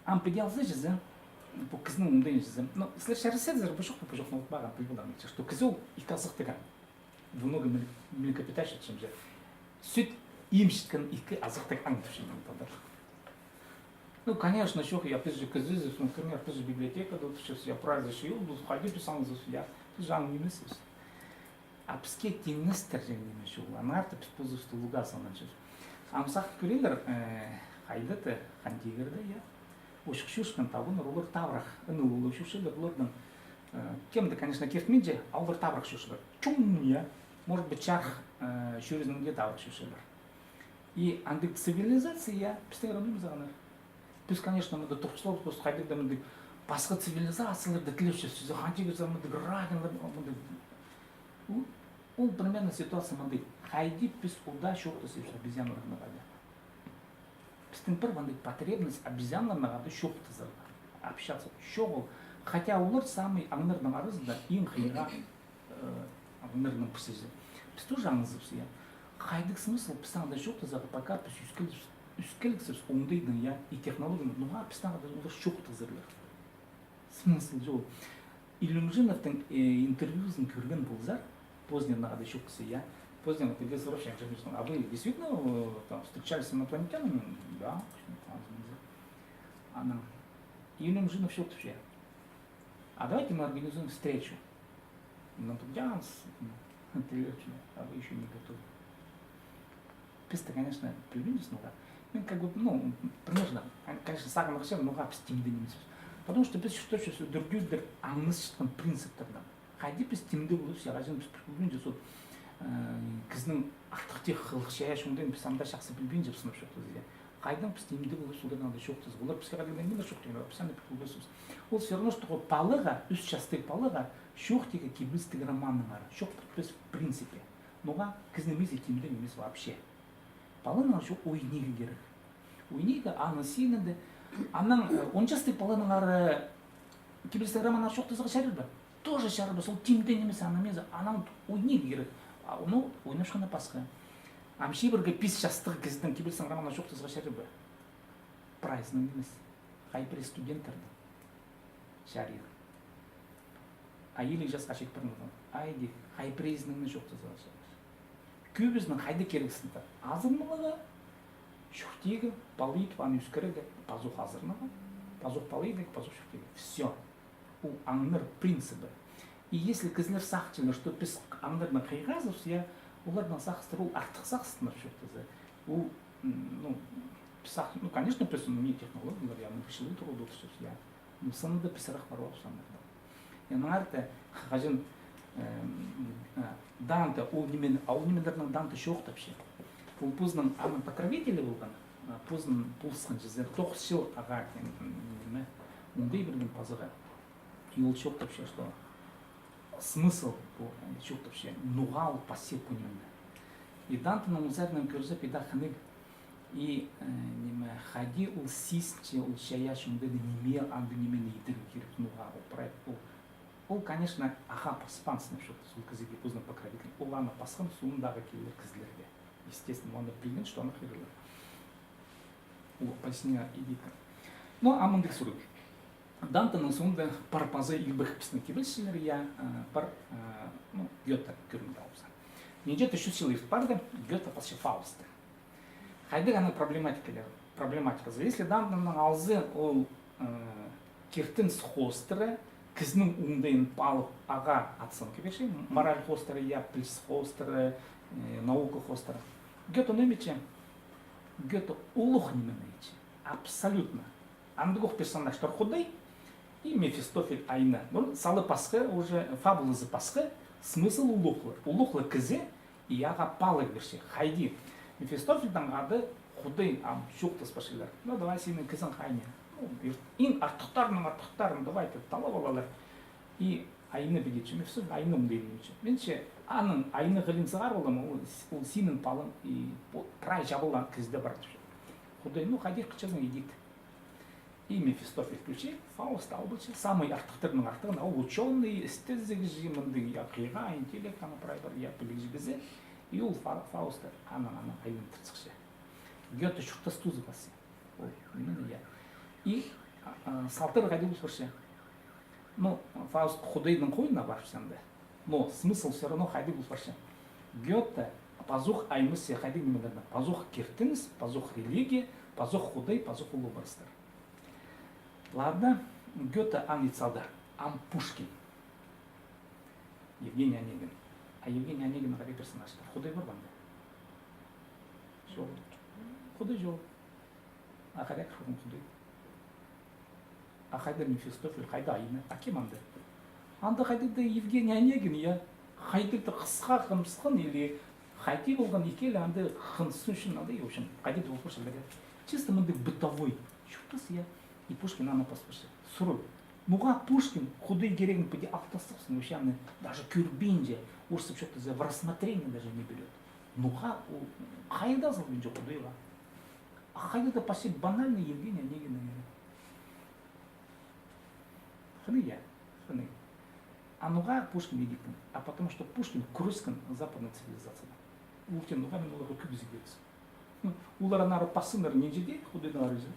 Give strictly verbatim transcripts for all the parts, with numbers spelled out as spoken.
Ам піди алза чізе, пу кізінің оңдайын чізе. Ну, сірер чарасчазар, пу чох па, пу чох па, ноға пу, пілбинчем, что кізі ол ікі азыхтығ аң. Двуногий мле-, млекопитающий, чем же. Сӱт имчіткен ікі азыхтығ аң тіпче, ну, тадар. Ну, конечно, чох, я, піс же кізізібіс, ну, например, піс же библиотекада одырчабыс, я, прайзы чыылыбыс, хайди піс аңызыбыс, я, піс же аң нимеспіс. А піске тиңнестірҷең ниме чоғыл. Аннаңар даа піс позыбысты улуғ сананчабыс. Ам сағын кӧрелер, э, хайда-да, Хан Тигірде, я. Ушох чӧрчеткен табыннар, олар табырах. Аны улуғ чӧрчелер, оларның, э, кем-де, конечно, киртінминче, а олар табырах чӧрчелер. Чоң, я. Может быть, чарых, э, чӱрезінең дее табырах чӧрчелер. И андағ цивилизация, я, пістің рамнымызда аны. Піс, конечно, мында турғыс поларбыс, хайдағ-да мындағ пасха цивилизацияларны тілепчебіс. Піс хайдағ-да мындағ равенлар, мындағ. Ол, ол примерно ситуация мындағ. Хайди піс удаа чоохтасчабыс обезьяналарнаң хада. Пістің пір мындағ потребность обезьяналарнаң хада чоохтазарға, общаться. Чоғыл. Хотя олар самый аңнарның аразында иң хыйға, э, аңнарның пірсі. Піс тоже аңызыбыс, я. Хайдағ смысл піс аңда чоохтазарға, пока піс ӧскіліс-, ӧскіліксібіс оңдайнаң, я, и технологиянаң, ноға піс аңда олар чоохтазарлар. Смысл чоғыл. Илюмжиновтың, э, интервьюзын кӧрген ползар, Познернең хада чоохтасча, я. Познер, вот, Сорос, я, а вы действительно, э, там, встречались с инопланетянами? Да, конечно, там, анаң. Илюмжинов чоохтапча. А давайте мы организуем встречу. Ну, тут Дианс, ну, а вы ещё не готовы. Піс тее, конечно, пілбинчебіс, ноға. Мин как бы, ну, примерно, конечно, сағынчам, ноға піс тимде нимеспіс. Потому что піс чуртапчабыс ӱдӱрдӱдір аңнасчатхан принциптернең. Хайди піс тимде поларбыс, я, хаҷан піс пілбинчебіс, вот, э, кізінің артых тее хылых чайаачы оңдайын піс анда чахсы пілбинчебіс, сынап чоохтаза, я. Хайдаң піс тимде поларбыс, оларнаң анда чоохтазарға. Олар піске хайдағ нимелер чоохтирға, піс аны пілбеспіс. Ол всё равно, что палаға, ӱс частығ палаға, чоохтирға кибелістіг романнаңар. Чоохтирбас в принципе. Ноға? Кізі нимезі тимде нимес вообще. Паланаңар чоох ойнирға кирек. Ойнирға, аны синінде. Анаң, э, он частығ паланаңар, э, кибелістіг романнаңар чоохтазарға чарир ба? Тоже чарир ба, ол тимде нимес, анаң нимес, анаң ойнирға кирек. А, ну, ойнапчатханы пасха. Ам чибіргі пис частығ кізідең кибелістіг романнаңар чоохтазарға чарир ба? Прайзынаң нимес. Хай пірее студенттернең чарир. А илиг часха чит парған соң, айдих, хай пірезінең чоохтазарға чарир. Кӧбізінең хайдағ кирексінді? Азырнарға, чуртирға, палай итіп, аны ӧскірерге, пазох азырнарға, пазох палай идерге, пазох чуртирға. Всё. Ол аңнар принцибі. И если кізілер сағынчалар, что піс аңнарнаң хыйғазыбыс, я, оларның сағыстары ол артых сағыстар, сынап чоохтаза. Ол, м, ну, піс сағ-, ну, конечно, піс, ну, не технологиялар, я, мындағ чылығ турғыда одырчабыс, я. Ну, сынында піс ырах парыбаларбыс аңнардаң. Я, аннаңар даа, хаҷан, эм, а, Данте, ол ниме, а ол нимелернең Данте чоохтапча. Ол позының аның покровителі полған, а, позының полысхан чізе, тоғыс чыл ағаа, м, ниме, оңдай пирген пазыға. И ол чоохтапча, что смысл пу, э, чоохтапча, ноға ол пасча пу нимені. И Дантенің узарынаң кӧрзе, піди хынығ. И, э, ниме, хайди ол сизінче, ол чайаачы оңдайнаң ниме, андағ нимені идерге кирек, ноға ол прай, ол, ол, конечно, ағаа паспаан, сынап чоохтаза, ол кізіге позының покровитель. Ол аны пасхан соондағы килер кізілерге. Естественно, аны пілген, что аны хығырарлар. Ол пояснение идейка. Ну, а мындағ сурығ. Дантенің соонда пар паза илбек пістің кибелісчілер, я, э, пар, э, ну, Гёте кӧрімге алза. Нинҷе-де чӱс чыл ирт парды, Гёте пасча Фаустты. Хайдағ аның проблематикалар, проблематиказы. Если Дантенің алзы ол, э, киртініс хоостыра, кізінің оңдайын паалап, ағаа оценка пирче, мораль хоостыра, я, піліс хоостыра, э, наука хоостыра. Гёте ниме итче? Гёте улуғ нимені итче. Абсолютно. Андағох персонажтар Худай и Мефистофель айна. Ну, салы пасха, уже фабулазы пасха, смысл улуғ ла. Улуғ ла кізі, и ағаа паалағ пирче. Хайди. Мефистофельдең ады Худай, ам чоохтаспасчалар. Ну, давай синің кізің хайди. Ну, ир-, иң артыхтарының артыхтарын, давай, тіп, таллап алалар. И айна піди итче, Мефистофель айна оңдайын итче. Минче, аның айна хылиин сығарып алам, ол, ол синің палың, и пу-, прай чабылған кізі дее пар тіпче. Худай, ну, хайди хынчазың, идит. И Мефистофель килче, Фауст алыбысча, самый артыхтарының артығын, ол учёный, істезіг кізі, мындағ, я, хыйға, интеллект, аны прай пар, я, пілігҷі кізі. И ол Фа-, Фауст анаң, анаң айландырча. Гёте чуртас тузы пасча. Ол, именно, я. И А, салтар хайди пол парча? Ну, Фауст Худайның хойнына парыбысча анда. Но смысл всё равно хайди пол парча. Гёте пазох аймысча хайдағ нимелердең: пазох киртініс, пазох религия, пазох Худай, пазох ол образтар. Ладно, Гёте аны ит салды, ам Пушкин. Евгений Онегин. А Евгений Онегиннің хайдағ персонажтар? Худай пар ба анда? Чох. Худай чох. А хайдағ Худай? А хайда Мефистофель, хайда Айна? А кем анда? Анда хайдағ-да Евгений Онегин, я. Хайдағ-да хысха хынысхан или хайди полған икелі анда хынысчаң анда, и, в общем, хайдағ-да пол парча. Чисто мындағ бытовой чуртас, я. И Пушкин аны пас парча. Сурығ. Ноға Пушкин Худай кирегін піди алтастапча, вообще аны даже кӧрбинче, орыстап чоохтаза, в рассмотрение даже не берёт. Ноға ол хайда салбинча Худайға? А хайда-да почти банальный Евгений Онегиннің. Хынығ, я, хынығ. А ноға Пушкин идіпкен? А потому что Пушкин кӱрескен западный цивилизацияда. Ол тее ноға мин оларға кӧбізі кӧбізі. Ну, олар аннаңар пасчаңнар нинҷе дее, Худайдаңар ӱзе.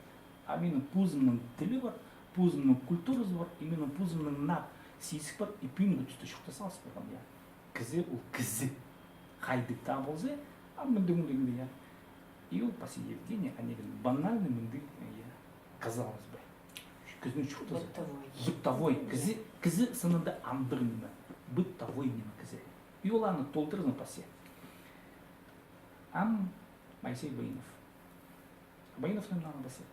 А минің позымның тілі пар, позымның культуразы пар, и минің позымның наа сизік пар, и пӱӱнгі туста чуртас алыс парған, я. Кізі ол кізі. Хайдағ даа полза, а мындағ, мындағ, мындағ, я. И ол пасха Евгений Онегин, банальный мындағ, я, казалось бы. Кізінің чуртазы. Бытовой. Бытовой. Кізі, кізі сынында андағ ниме. Бытовой ниме кізі. И ол аны толдырған пасха. Ам Моисей Баинов. Баиновтың аны пасха.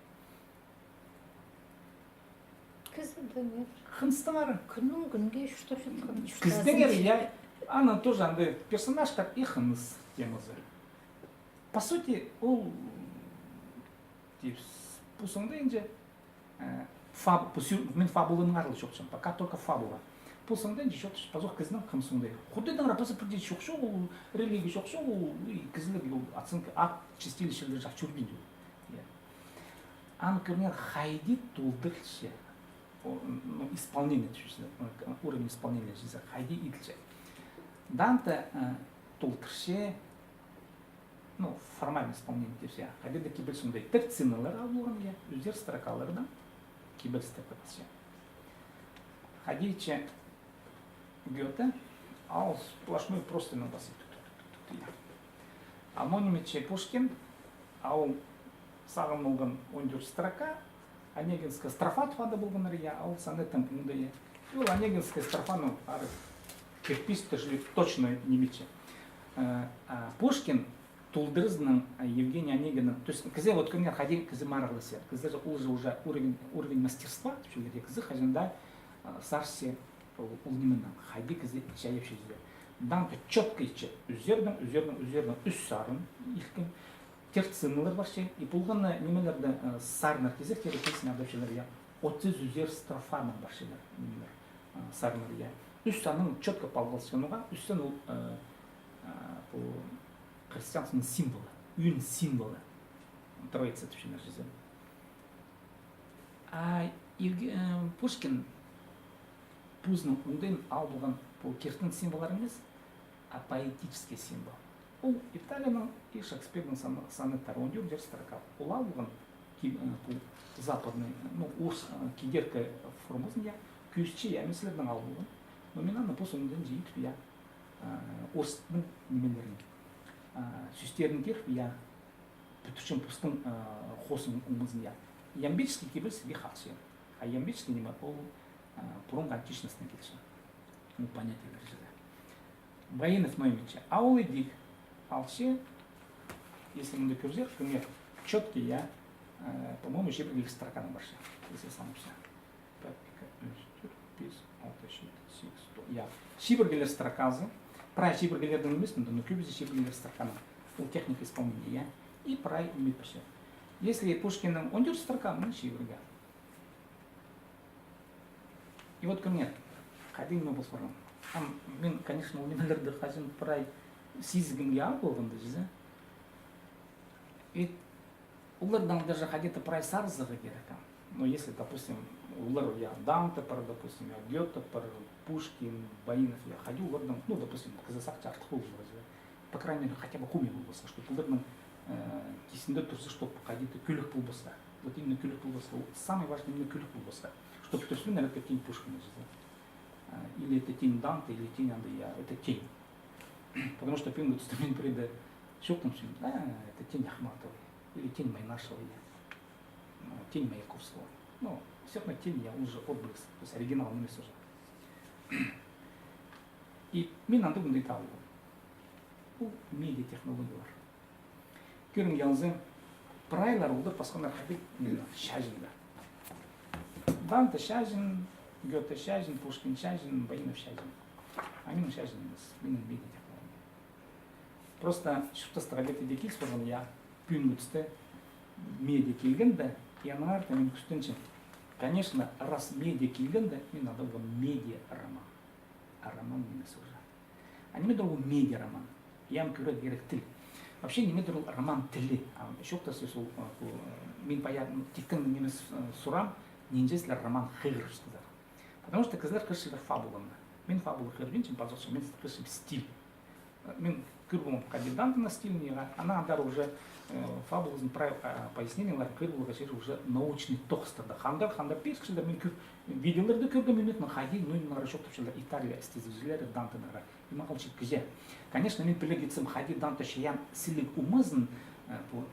Кізі дее не. Хыныстаңар. Кӱннең кӱнге чуртап чатхан. Кізі дее, я, аны тоже анда персонажтар и хыныс темазы. По сути, ол, тип, пу соңда инче, э, фаб-, пу сюр-, мин фабуланың аралығ чоохтапчам, пока только фабула. Пу соңда инче чоохтапчам, пазох кізінің хыныс соңда. Худайдаңар пазох пірдее чох, чох ол, религия чох, чох ол, и кізілерге ол оценка, а, чистилищелер чох чӧрбинче. Я. Аны кӧріңер, хайди толдырылча. О, ну, исполнение, то есть, э, уровень исполнения, то есть, хайди иділче. Данте, э, толдырча, ну, формальное исполнение, то есть, я, хайди-да кибеліс оңдай. Терциналар ал полған, я, ӱзер строкалардаң кибелістер пасча. Хайди итче Гёте, а ол сплошной простынянаң пасча. Тук, тук, тук, тук, тук, я. А ниме итче Пушкин, а ол сағам полған он тӧрт строка, Онегинская строфа тіп ада полғаннар, я, а ол сонеттің оңдайы. И ол Онегинская строфаның ары кірбестіг, точно ниме итче. Э, а Пушкин толдырызынаң, а, Евгений Онегиннің, то есть, кізі, вот, кӧріңер, хайди кізі марығласча. Кізі ол же уже уровень, уровень мастерства, тіпчелер, кізі хаҷан даа, а, сарча ол, ол нименең, хайди кізі чайапча зе. Данте чётко итче, ӱзердең, ӱзердең, ӱзердең, ӱс сарын илткен, терциналар парча, и полған на нимелерде, э, сарыннар кизектері килісін адапчалар, я. Отыс ӱзер строфанаң парчалар, нимелер, э, сарыннар, я. Ӱс саннаң чётко палғалысча, ноға ӱс сан ол, э, э, пу христианствоның символы, ӧӧн символы. Троица тіпчелер чізе. А Евге-, э, Пушкин позының оңдайын ал полған пу киртініс символлар нимес, а поэтический символ. Ол Италияның и Шекспирдің сан-, сонеттары, он тӧрт строка. Ол ал полған ки-, э, пу западный, ну, орыс, э, кидерка формазын, я, кӧзітче, я, мин сірернең ал полғам. Но мин аны пос оңдайынҷа итіп, я, э, орыстың нимелерін, э, сӧстерін киріп, я, пӱдірчем постың, э, хозының омазын, я. Ямбический кибеліс вихалча. А ямбический ниме ол, э, пурунғы античностьтаң килче. Ну, понятиелер чізе. Баинов ниме итче. А ол идӧк алча, если мында кӧрзер, кӧріңер, чётко, я, э, по-моему, чибіргілер строканаң парча. Если санапча. Пять, пять, ӱс, тӧрт, пис, алты, читі, сигіс, то-, я. Чибіргілер строказы. Прай чибіргілернең нимес, мында, ну, кӧбізі чибіргілер строканаң. Ол техника исполнения, я. И прай ниме парча. Если Пушкиннің он тӧрт строка, мына чибіргі. И вот кӧріңер, хайдағ ниме пол парған. Ам мин, конечно, ол нимелерді хаҷан прай сизігімге ал полғанда, чізе. И олардаң даже хайди-да прай сарызарға кирек, а. Но если, допустим, олар, я, Данте пар, допустим, я, Гёте пар, Пушкин, Баинов, я, хайди олардаң, ну, допустим, кізі сағынча артых поларға, я. По крайней мере, хотя бы хомай полбасха, чтоб оларның, э, кистінде турза, чтоб хайди-да кӧлік полбасха. Вот именно кӱлӱк полбасха, вот самое важное именно кӱлӱк полбасха. Чтоб тӧс пілер, это тень Пушкина чізе. А, или это тень Данте, или тень анда, я, это тень. Потому что пӱӱнгі туста мин пірее дее чоохтапчам, а, это тень Ахматовой, или тень Майнашевой, я, а, тень Маяковского. Ну, всё равно тень, я, уже отблеск, то есть оригинал нимес уже. И мин андағ ниме таап алғам. Пу медиа технологиялар. Кӧрімге алза, прайлар олар пасханнар хайди, не знаю, чачынға. Данте чачын, Гёте чачын, Пушкин чачын, Баинов чачын. А минің чачын нимес, минің медиа технология. Просто чуртастығ ибде киліс парған, я, пӱӱнгі туста медиа килгенде, и аннаңар даа мин кӱстенчем. Конечно, раз медиа килгенде, мин андағ медиа роман. А роман нимес уже. А нимедір ол медиа роман? Ам кӧрерге кирек тіл. Вообще, нимедір ол роман тілі? А чоохтас сӧс ол, а, пу, э, мин пая, м, тиктең нимес, э, сурам, нинҷе сірер роман хығырчазар. Потому что кізілер хығырчалар фабуланы. Мин фабула хығырбинчам, пазох, мин хығырчам стиль. Мин кӧргем хайди Дантенің стилін, я, анаң андар уже, э, фабулазын прай, а, пояснениелер кӧр поларға чарир уже научный тоғыстарда. Хандар, хандар пирчелер, мин кӧр-, видеоларда кӧргем, минутның хайди, ну, нимелер чоохтапчалар Италия істезігҷілері Дантенаңар. И мағаа ол чіт кізі. Конечно, мин пілерге итсем, хайди Данте чайаан сіліг омазын, э, пу,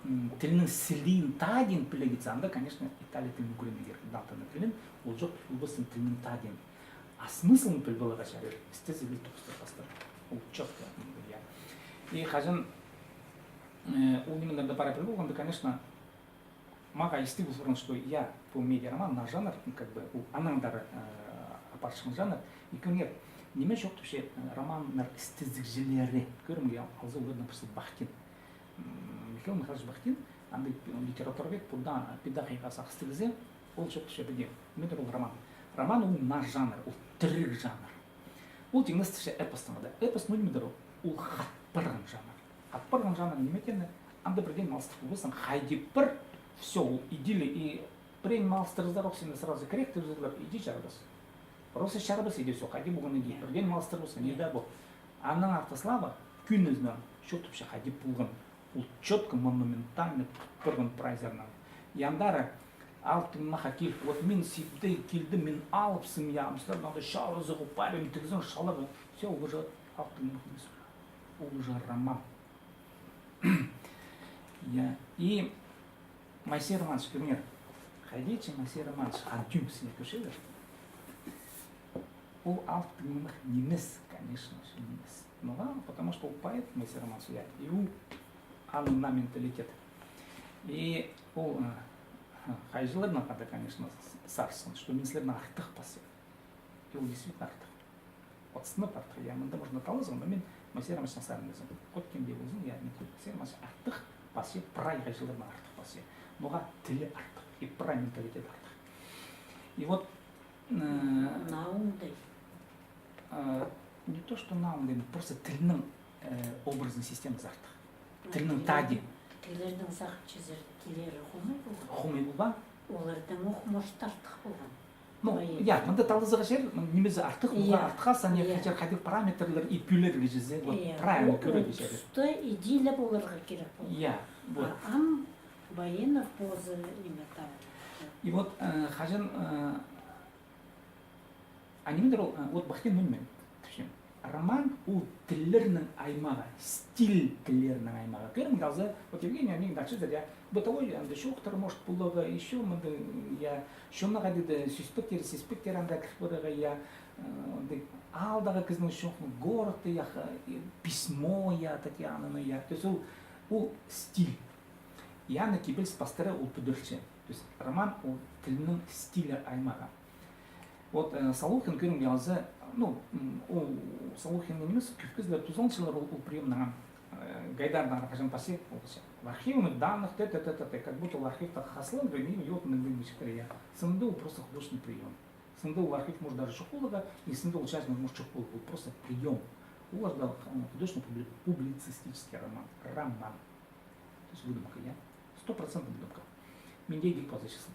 м, тілнің сіліин тадин пілерге итсе, анда, конечно, Италия тілін ӱгренерге кирек, Дантенің тілін, ол чох, ол пістің тілнің тадин. А смыслын піл поларға чарир, істезігліг тоғыстар пастыра. Ол чётко, я. И хаҷан, э, ол нимелерні пара піл полғанда, конечно, мағаа истіг пол парған, что, я, пу медиароман, наа жанр, как бы, ол анаңар, э, апарчатхан жанр. И кӧріңер, ниме чоохтапча, э, романнар істезігҷілері, кӧрімге алза, оларның пірсі Бахтин. М, Михаил Михайлович Бахтин, андағ литературовед, пу даа, пида хайхас ағыстығ кізі, ол чоохтапча піди. Нимедір ол роман? Роман ол наа жанр, ол тіріг жанр. Ол тиңнестірче эпостаң даа. Эпос, ну, нимедір ол? Ол хат парған жанр. Хат парған жанр ниме теені? Анда пірдеңе алыстыр полбассың, хайди пір, всё, ол идиллия, и пірдеңе алыстырзар ох, сині сразу кіректірзер, иди чарабас. Просто чарабас, иди, всё, хайди полған иди. Пірдеңе алыстырбассың, не дай бог. Аның артызы Слава кӧнізінең чоохтапча хайди полған. Ол чётко, монументально пір кӱн прайзарнаң. И андар алыптығ нымахха киліп, вот мин сибде килдім, мин алыпсым, я, мыстар, надо чарызығ, парим, тігізең, шалағ. Всё, ол уже алыптығ нымах нимес. Ол уже роман. Я, и Моисей Романович, кӧріңер. Хайди чи Моисей Романович, Хан Тӱӱм сині кӧрчелер. Ол алыптығ нымах нимес, конечно же, нимес. Ноға? Потому что ол поэт, Моисей Романович, я, и ол аның наа менталитет. И ол, э, хайҷыларнаң хада, конечно, с-, сарсын, что мин сірернең артых пасчам. И ол действительно артых. От сынап артых, я, мында можно талазығ, но мин Моисей Романовичтең сарынмазым. Хоть кем дее ползын, я, мин Моисей Романович артых пасчам, прай хайҷыларнаң артых пасчам. Ноға? Тілі артых, и прай менталитет артых. И вот, э, наа оңдай. Э, не то, что наа оңдай, но просто тілнің, э, образный системазы артых. Тілнің тади. Тігілернің сағынчазар, тілері хомай полған. Хомай полған. Оларның ох, может, артых полған. Ну, я, мында талазығ чир, м, нимезі артых, ноға артых, сағынчазар, хайдағ параметрлер и пӱӱлерге чізе, вот, правильно кӧрерге чізе. Ол туста идиллия поларға кирек полған. Я, вот. А ам Баинов позы ниме там. И вот, э, хаҷан, э, А нимедір ол, а, вот Бахтин, ну, ниме, тіпчем. Роман ол тіллернің аймағы, стиль тіллернің аймағы. Кӧрімге алза, вот Евгений Онегин дальше, я, бытовой, анда чоохтар, может, поларға, ещё мында, я, чоннаң хайдағ-да сӧспектер, сӧспектер анда кір парарға, я, э, анда аалдағы кізінің чоохын, городты, я, ха-, э, письмо, я, Татьянаны, я. То есть ол, ол стиль. И аны кибеліс пастыра ол пӱдірче. То есть роман ол тілнің стилі аймағы. Вот, э, Солухин кӧрімге алза, ну, м, ол Солухиннең нимес, кӧп кізілер тузаланчалар ол, ол приёмнаң, э, Гайдарнаң хаҷан пасча, ол пасча. В архивах данных, т-т-т-т-т, как будто ол архивта хазылған, и вот мындағ нимес чіткелер, я. Сынында ол просто художественный приём. Сынында ол архив может даже чох поларға, и сынында ол часть может чох поларға, ол просто приём. Ол ла да, э, художественно-публи-, публицистический роман. Роман. То есть выдумка, я? Сто процентов выдумка. Минде идӧк паза чыхсын.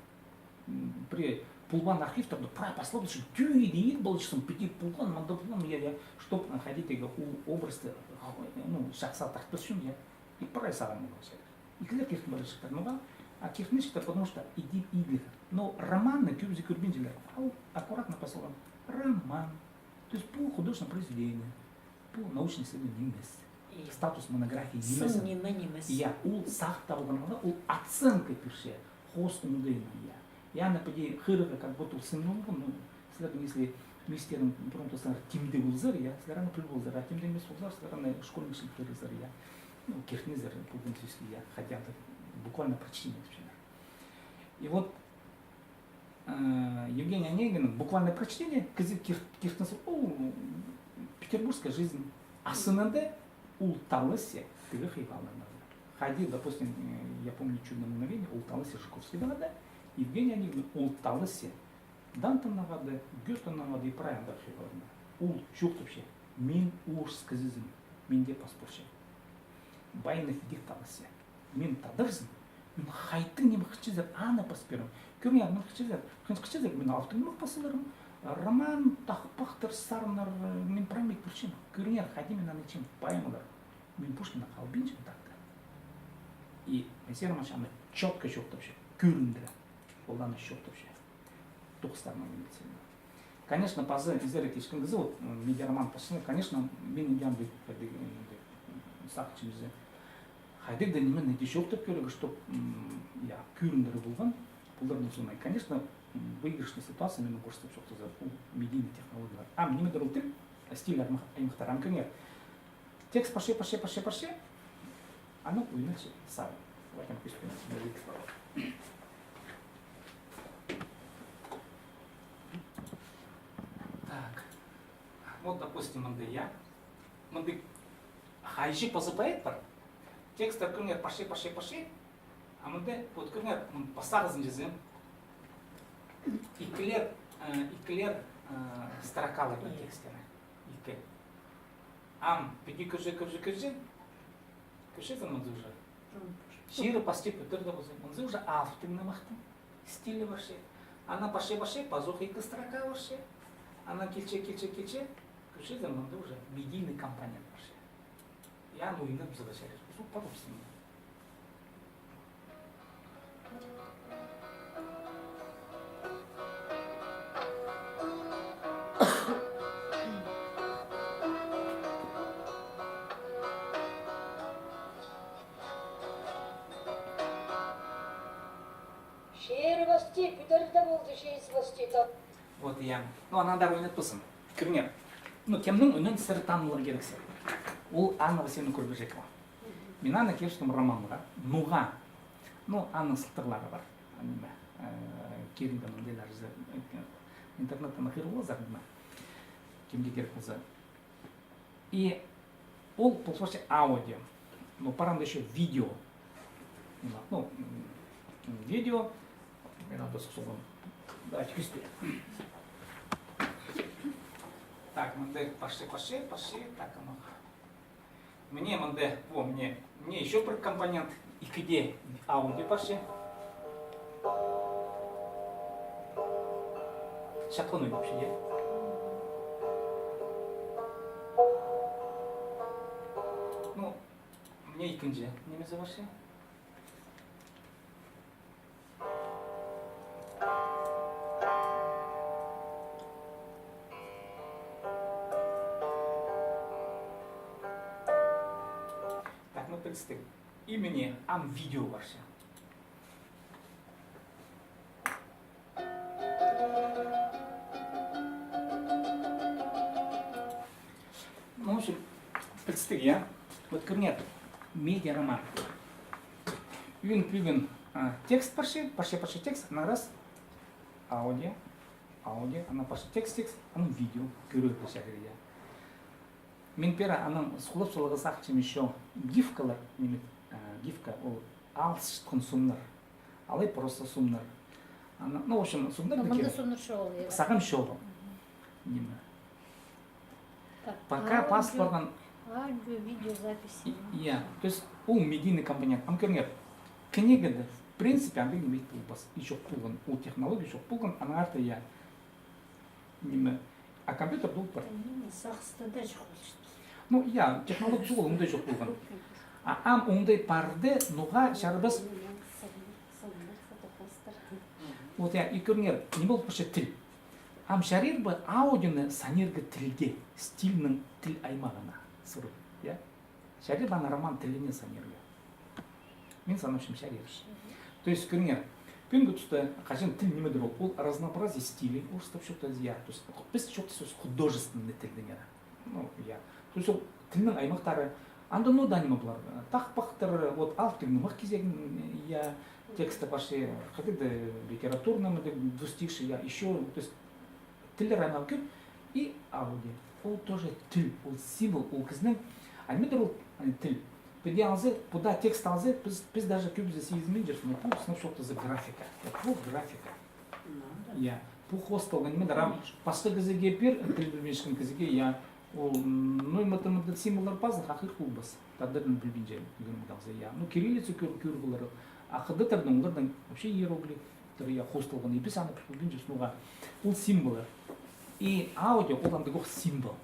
М, пірее полбаан архивтерде прай паслап, что тӧӧй дее ит полчаң, піди полған, мында полған, я, я, чтоб, э, хайди-да ол образты, э, ну, чахсы тартпас ӱчӱн, я. И прай сағам полған. И кізілер киртіп парчалар. Ноға? А киртінчеткен, потому что иди идліг. Но романны кӧбізі кӧрбинчелер. Ол аккуратно пазылған. Роман. То есть пу художественное произведение. Пу научный исследование нимес. И статус монографии нимес. Сын ниме нимес. Я, ол сағыста полған, ол оценка пирче. Хоос оңдайына, я. Я, на поди хырыға, как будто ол сын полған, ну, сірернің, если мистернің промтосынар тимде ползар, я, сірер аны піл ползар, а тимде нимес ползар, сірер аны школьник чіли пілерзер, я. Ну, киртінзер, пу принципе, я, хотя бы буквально прочтение, например. И вот, э, Евгений Онегиннің буквальное прочтение, кізі кир-, киртінзе, о, петербургская жизнь. А сынында ол талласча тігі хыйғаларны. Хайди, допустим, э, «Я помню чудное мгновение», ол талласча Жуковскийдеңер дее, Евгений Онегин ол талласча Дантенаңар дее, Гётенаңар дее, и прай андағ хыйғаларны. Ол чоохтапча: мин орыс кізізім, минде пас парча. Байынов Идӧк талласча: мин тадарзым, мин хайдағ ниме хынчазар, аны пас пирем. Кӧріңер, мин хынчазар, хын-, хынчазар, мин алыптығ ниме пас саларым. Роман, тахпахтар, сарыннар, мин прай ниме пирчем. Кӧріңер, хайди мин аны итчем, поэмалар. Мин Пушкиннең халбинчам тағда. И Моисей Романович аны чётко чоохтапча, кӧріндіре. Ол аны чоохтапча. Тоғыстарынаң мин итсем. Конечно, пазы изере киліскен кізі, вот, м, медиароман пасчаңа, конечно, мин иди андағ, андағ, м, сағынчам зе. Хайдағ-да нимені иди чоохтап кӧрерге, чтоб, м, я, кӧріндіре полған, поларның соонда. Конечно, м, выигрышная ситуация минің курста чоохтаза, ол медийный технологиялар. Ам нимедір ол тіл, стиль аймах-, аймахтар, ам кӧріңер. Текст парча, парча, парча, парча. Анаң ойнапча сарын. Ватям кӱстен. Так. Вот, допустим, мында, я. Мында хайҷы пазы поэт пар. Тексттер, кӧріңер, парча, парча, парча. А мында, вот, кӧріңер, м, пастағызын чазам. Ікілер, э, ікілер, э, строкалар пар тексттерде. Ікі. Ам піди кӧрзе, кӧрзе, кӧрзе. Кӧрчезің, мынзы уже. Чирі пасти пӱдірді полза, мынзы уже алыптығ нымахтың стилі парча. Анаң парча, парча, пазох ікі строка парча. Анаң килче, килче, килче. Кӧрчезің, мында уже медийный компонент парча. Я, ну, ине бізге чарир. Звук потом снимем. Чирі пасти пӱдірді полза, чирі пасти то. Вот, я. Ну, анаң даа ойнатпассың. Кӧріңер. Ну, кемнің ӱнін сірер таныларға кирексер. Ол Анна Васильевна Курбижекова. Мин аны кирістім романға. Ноға? Ну, аның сылтағлары пар. Ниме, э, кирінген андағлар, э, интернеттең хығырып аларзар, ниме. Кемге кирек полза. И ол, пол парча аудио. Но пар анда ещё видео. Ну, м, видео. Мин анда сухсалам. Давайте кӱстең. Так, мында парча, парча, парча. Так, аны. Мына мында, во, мына, мына ещё пір компонент. Ікіде аудио парча. Чапхан ойнапча, я? Ну, мына ікінҷі нимезі парча. Так, ну, пілістіг. И мына ам видео парча. Ну, в общем, пілістіг, я? Вот кӧріңер, медиароман. Ӱн пӱӱн, а, текст парча, парча, парча текст, анаң раз аудио, аудио, анаң парча текст, текст, анаң видео, кӧрерге чарир, я. Мин пеер анаң сухлап саларға сағынчам ещё гифкалар, ниме, э, гифка, ол алысчатхан сомнар. Алай просто сомнар. Ана, ну, в общем, сомнар. Ну, да мында кирек. Сомнар чоғыл, я. Сағам чоғыл. Мгм. Ниме. Так, пока пас парған. Аудио, видеозаписи. И-, я, то есть ол медийный компонент. Ам кӧріңер, книгада, в принципе, андағ ниме ит полбас. И чох полған, ол технология чох полған, анаң артых, я. Ниме, а компьютер даа пар. Ниме, сағыста даа чох полча. Ну, я, технология чох, оңдай чох полған. А ам оңдай парды, ноға чарабас. Вот, я, и кӧріңер, ниме полып парча тіл. Ам чарир ба аудионы санирға тілге, стильнің тіл аймағына сурып, я? Чарир ба аны роман тіліне санирға? Мин санапчам, чарир. То есть, кӧріңер, пӱӱнгі туста хаҷан тіл нимедір ол, ол разнообразие стилей, орыстап чоохтаза, я. То есть, піс чоохтапчабыс художественный тіл теңер. Ну, я. То есть ол тілнің аймахтары, анда, ну, да, ниме полар, тахпахтар, вот, алыптығ нымах кизегін, я, тексті парча, хайдағ-да литературный, мындағ двустишие, я, ещё, то есть тіллер аймағы кӧп, и аудио. Ол тоже тіл, ол символ, ол кізінің, а нимедір ол, э, тіл. Піди алза, пу даа текст алза, піс, піс даже кӧбізі сизінминчебіс, но пу, сынап чоохтаза, графика. Я, пу графика. Ну, да. Я, пу хоосталған ниме, даа, конечно, пасха кізіге пир, тіл пілбинчеткен кізіге, я, ол, м, ну, и мында, мында символлар пазох, ахыр полбас. Тадырның пілбинче, кӧрімге алза, я. Ну, кириллица кӧр-, кӧр полар. А хыдаттарның, оларның вообще иероглифтер, я, хоосталған. И піс аны пілбинчебіс, ноға. Ол символлар. И аудио, ол андағ ох символ.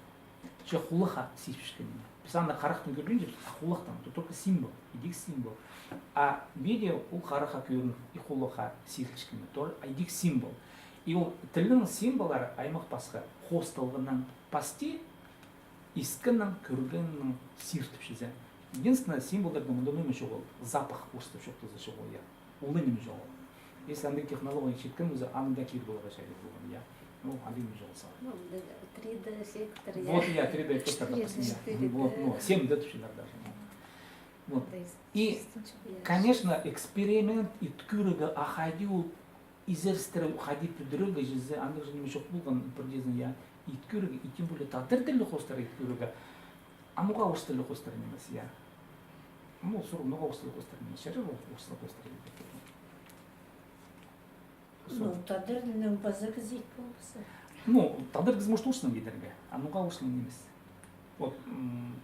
Че хулахха сизібіскен ниме. Піс аны харахтаң кӧрбинчебіс, а хулахтаң, это только символ, идӧк символ. А видео ол харахха кӧрінер, и хулахха сизілчеткен ниме, тоже идӧк символ. И ол тілнің символлары аймах пасха, хоосталғаннаң пасти, искеннең, кӧргеннең сиртіп чізе. Единственное, символларда мында ниме чоғыл, запах, орыстап чоохтаза, чоғыл, я. Улуғ ниме чоғыл. Если андағ технология читкен полза, аны даа кир поларға чарир полған, я. Ну, андағ ниме чоғыл сағам. Ну, да, три дэ эффекттер, я. Вот, я, три дэ эффекттер, допустим, я. Четыре дэ. Вот, ну, семь дэ тіпчелер даже. Вот. И, конечно, эксперимент ит кӧрерге, а хайди ол изерістіре, хайди пӱдірерге чізе, андағ же ниме чох полған, пірдеезін, я, ит кӧрерге, и тем более тадар тіллі хоостыра ит кӧрерге. А ноға орыс тіллі хоостыра нимес, я? Ну, сурығ, ноға орыс тіллі хоостыра нимес? Чарир ол орыс тіллі хоостыра ит кӧрерге. Ну, тадар тілінең паза кізі ит полбассың. Ну, тадар кізі может орыс тілінең идерге, а ноға орыс тілінең нимес? Вот, м,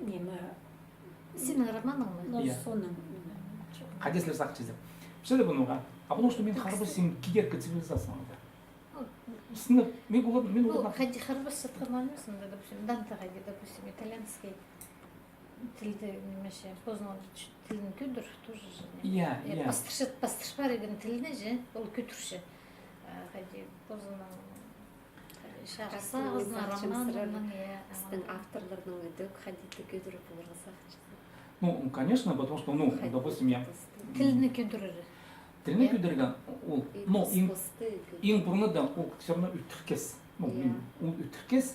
ниме? Синің романыңмы? Ну, я, соның, ниме, чох. Хайди сірер сағынчазар? Піс ле пу ноға. А потому что мин харбасчам кидеркі цивилизацияны. Сынап, мин олар, мин олар. Ну, хайди харбасчатхан нимес, допустим, Данте хайди, допустим, итальянский тілді, нимес, позының тілін кӧдір, тоже же, ниме. Я, э, я. Пастырчат, пастырып парған тілні же, ол кӧдірче. А, хайди, позының Чағыс сағызына, романның, я, пістің авторларның идӧк хайди-да кӧдіріп поларға сағынчазар. Ну, конечно, потому что, ну, допустим, я, тілні кӧдірер. Тілні кӧдірерге, ол, ну, иң, иң пурнада ол всё равно ӱтіркес. Ну, ол ӱтіркес,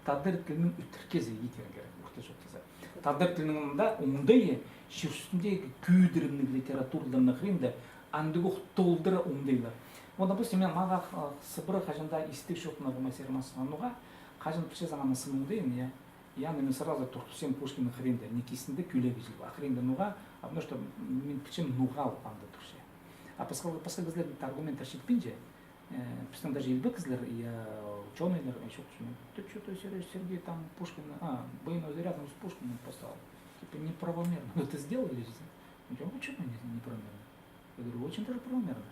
тадар тілінің ӱтіркезі идерге кирек, орта чоохтаза. Тадар тілінің анда оңдайы, чир ӱстӱндегі кӧдірімніг литератураларның хыринда андағ ох толдыра оңдайлар. Вот, допустим, мин, мағаа, а, сыбыра хаҷан даа истіг чоохтанарға ма сірер мастаң ноға, хаҷан пілчезің аның сын оңдайын, я. Я, аны мин сразу турғысчам Пушкиннің хыринда, Никитинде кӧлегі чіли, а хыринда ноға, а потому что мин пілчем, ноға ол анда турча. А пасха, пасха кізілернің аргументтер читпинче, э, пістің даже илбек кізілер, я, учёныйлар, ещё кто-то, ты чё-то, Серёж, Сергей, там Пушкин, а, «Войну и зарядом» с Пушкиным поставил. Типа, неправомерно вы это сделали же. Ну, чё, почему не-, неправомерно? Я говорю, очень даже правомерно.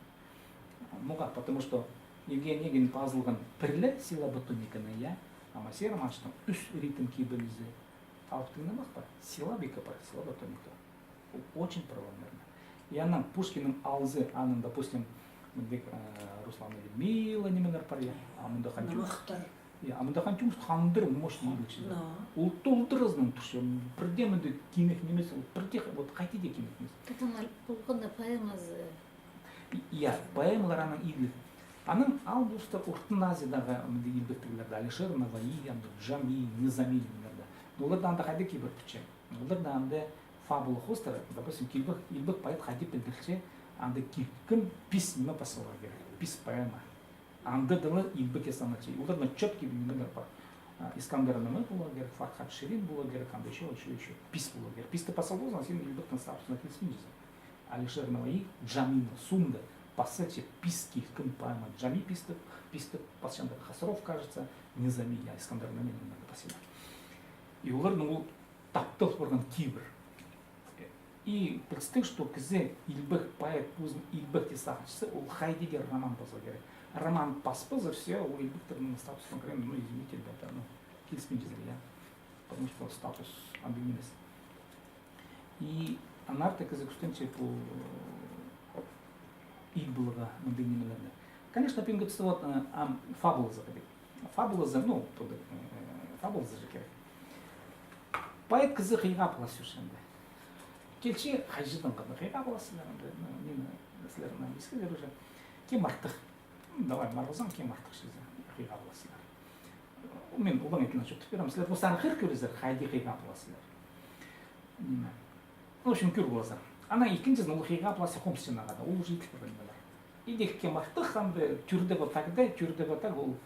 Ноға, потому что Евгений Онегин пазылған пір ле силлабо тониканы, я, а Моисей Романовичтің ӱс ритм кибелізі. Алыптығ нымах пар, силлабика пар, силлабо тоника. О-, очень правомерно. И анаң Пушкиннің алзы, аның, допустим, мындағ, э, Руслан и Людмила нимелер пар, я, а мында Хантюк. Нымахтар. Я, а мында Хантюк хандыр, мощный иділче. Но. Ол толдыразынаң турча, пірдее мындағ кимек нимес, ол пірдее, вот, хайди даа кимек нимес. Так ана полған поэмазы. Я, поэмалар аның иділіг. Аның алнында Орта Азиядағы мындағ илбектіглерде, Алишер Навои, анда Джами, Низами нимелерде. Но оларда анда хайдағ кибір пілче. Оларда анда фабула хоостыра, допустим, илбек, илбек поэт хайди пілдірче, анда килкім пис ниме пасхаларға кирек, пис поэма. Анда даа ла илбекке саналча. Оларда чӧпке нимелер пар. А, Искандар Наме поларға кирек, Фархад Ширин поларға кирек, анда ещё, ещё, ещё. Пис поларға кирек. Писті пасхал ползаң, син илбектің статусына киліспинчезің. Алишер Навои Джамині сунда пасча пис килкім поэма. Джами писті, писті пасчаң даа Хасров, кажется, Низами, я, Искандар Наме нимелерні пасча. И оларның ол таптал парған кибір. И пілдістіг, что кізі, илбек поэт, позын илбек тіп сағынчаза, ол хайди даа роман пазарға кирек. Роман паспаза, всё, ол илбектернің статусына кірген, ну, извините, ребята, ну, киліспинчезер, я. Потому что статус андағ нимес. И аннаңар даа кізі кӱстенче пу, э, ит поларға, мындағ нимелерні. Конечно, пӱӱнгі туста вот, э, ам фабулазы кирек. Фабулазы, ну, пу, э, фабулазы же кирек. Поэт кізі хыйға полар сӧс анда. Килче, хайҷыдаң хыйға полар сірер анда, ну, мин, сірер анда искезер уже. Кем артых? Ну, давай, марығзаң, кем артых чізе хыйға полар сірер. Мин улаң итіне чоохтап пирем. Сірер пу сарығ хыр кӧрізер, хайди хыйға полар сірер. Ниме? Ну, в общем, кӧр поларзар. Анаң ікінҷізін ол хыйға полар сірер хомыс чыынарға даа. Ол уже иділ парған полар. Идӧк кем артых, анда тӧрде вот так да, тӧрде вот так, ол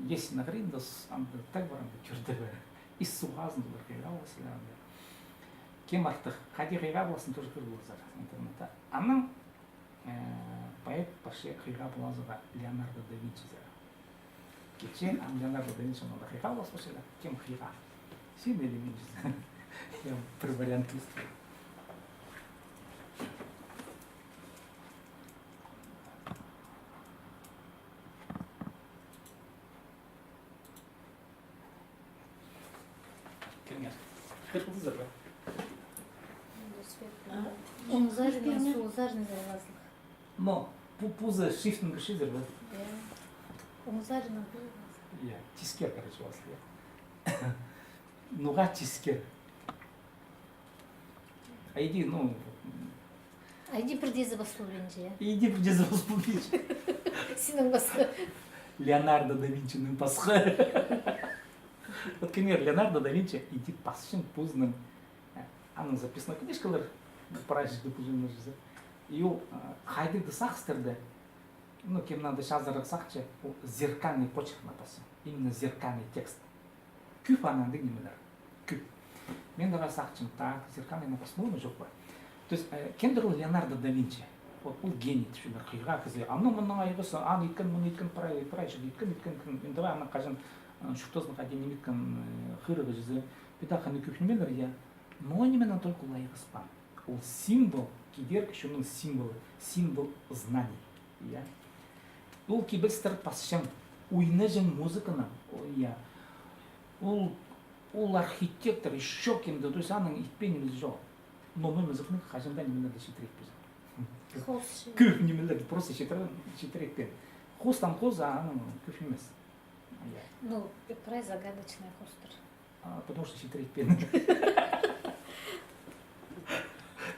есть на грин, да с-, анда так бар, анда тӧрде бар. Ис суғ азын олар хыйға полар сірер анда. Кем артых, хайди хыйға поларзың, тоже кӧр поларзар интернетте. Анаң Э, поэт пасча хыйға полазарға Леонардо да Винчизер. Килче, ам Леонардо да Винчи мында хыйға полас пасча, кем хыйға? Син или мин? Я пір вариант выстроил. Кемнер? Хыр полдызар ба? А? Оң сариннаң сол саринға пазылых. Но пу, пу за шрифтін кӧрчезер ба? Я. Оң сариннаң пу. Я, тискер, короче, пазыл, я. Ноға тискер? Айди, ну, Айди пірдеезі пас полбинча, я? Иди пірдеезі пас полбинча. Синің пасха. Леонардо да Винчинің пасха. Вот, кемнер, Леонардо да Винчи иди пасчаң позының, э, аның записной книжкалар, прай чирде пілчем уже. И ол, э, хайдағ-да сағыстарда, ну, кем надо чазырығ сағынча, ол зеркальный почеркнаң пасчаң. Именно зеркальный текст. Кӧп анаң андағ нимелер. Кӧп. Мин дее сағынчам, так, зеркальныйнаң пас полар ма, чох па? То есть, э, кемдір ол Леонардо да Винчи. Вот ол гений тіпчелер, хыйға кізі. Аннаң-мыннаң айғазы, аны иткен, мыны иткен, прай, прай чир иткен, иткен, иткен. Мин дее аның хаҷан, э, чуртазын хайди ниме иткен, э, хығырығ чізе. Пеедее хынығ кӧп нимелер, я. Но нименең только ол айғаспаан. Ол символ, кидеркі чонның символы, символ знаний. Я. Ол кибелістер пасчаң, ойнаҷаң музыканы, о, я. Ол, ол архитектор, ещё кем-то, то есть аның итпеен нимезі чоғыл. Но мин музыканы хаҷан даа нименең дее читіре итпеҷең. Хоос. Кӧп нимелерні просто читіре, читіре итпеен. Хоостаң хоос, а аның кӧп нимес. Я. Ну, прай загадочный хоостар. А, потому что читіре итпеен.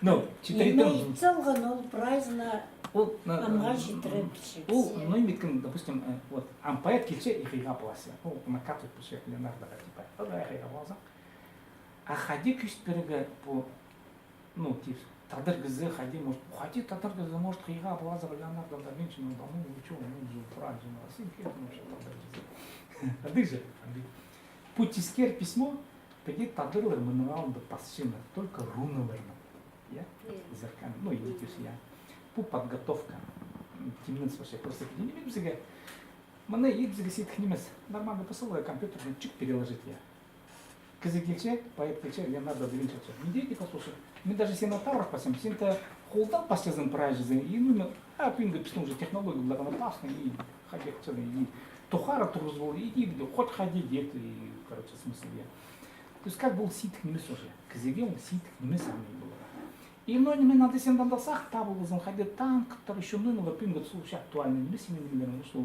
Ну, читіре итпеен. Ниме ит салған ол прайзына, ол, на, амға читіре пілче. Ол, ну, ниме иткен, допустим, э, вот, ам поэт килче и хыйға полас. Ол накатывать пілче Леонардоға, типа, давай хыйға полазың. А хайди кӧзіт пирерге пу Ну, тип, тадар кізі хайди, может, хайди тадар кізі, может, хыйға полазар Леонардо да Винчи, ну, да, ну, вы чё, ну, же, правильно, ну, а син кем, ну, что тадар кізі? Андағ же, андағ. Пу тискер письмо, піди тадарлар мының алнында пасчалар, только руналарнаң. Я? Е. Зеркальный, ну, иди кӧр, я. Пу подготовка. М, тимненс вообще просто піди ниме бізге. Мына ит бізге сидік нимес. Нормально пасчалар, компьютердең чик переложить, я. Кізі килче, поэт килче, Леонардо да Винчи тіпче. Мин дее, типа, слушай, мин даже сині табырах пасчам, син тее холдаң пасчазың прайзын, и, ну, а, пӱӱнгі пістің уже технология, благо, пастың, и хайди чазың, и тухара турғыс пол, и, и, хоть хайди дет, и, короче, смысл, я. То есть, как бы ол сидік нимес уже. Кізіге ол сидік нимес, ам, и поларға. И, ну, ниме надо сен анда сағып табылғазың, хайди танктар, ещё, ну, ну, пӱӱнгі случай актуальный нимес, ниме, нимелер, ну, что,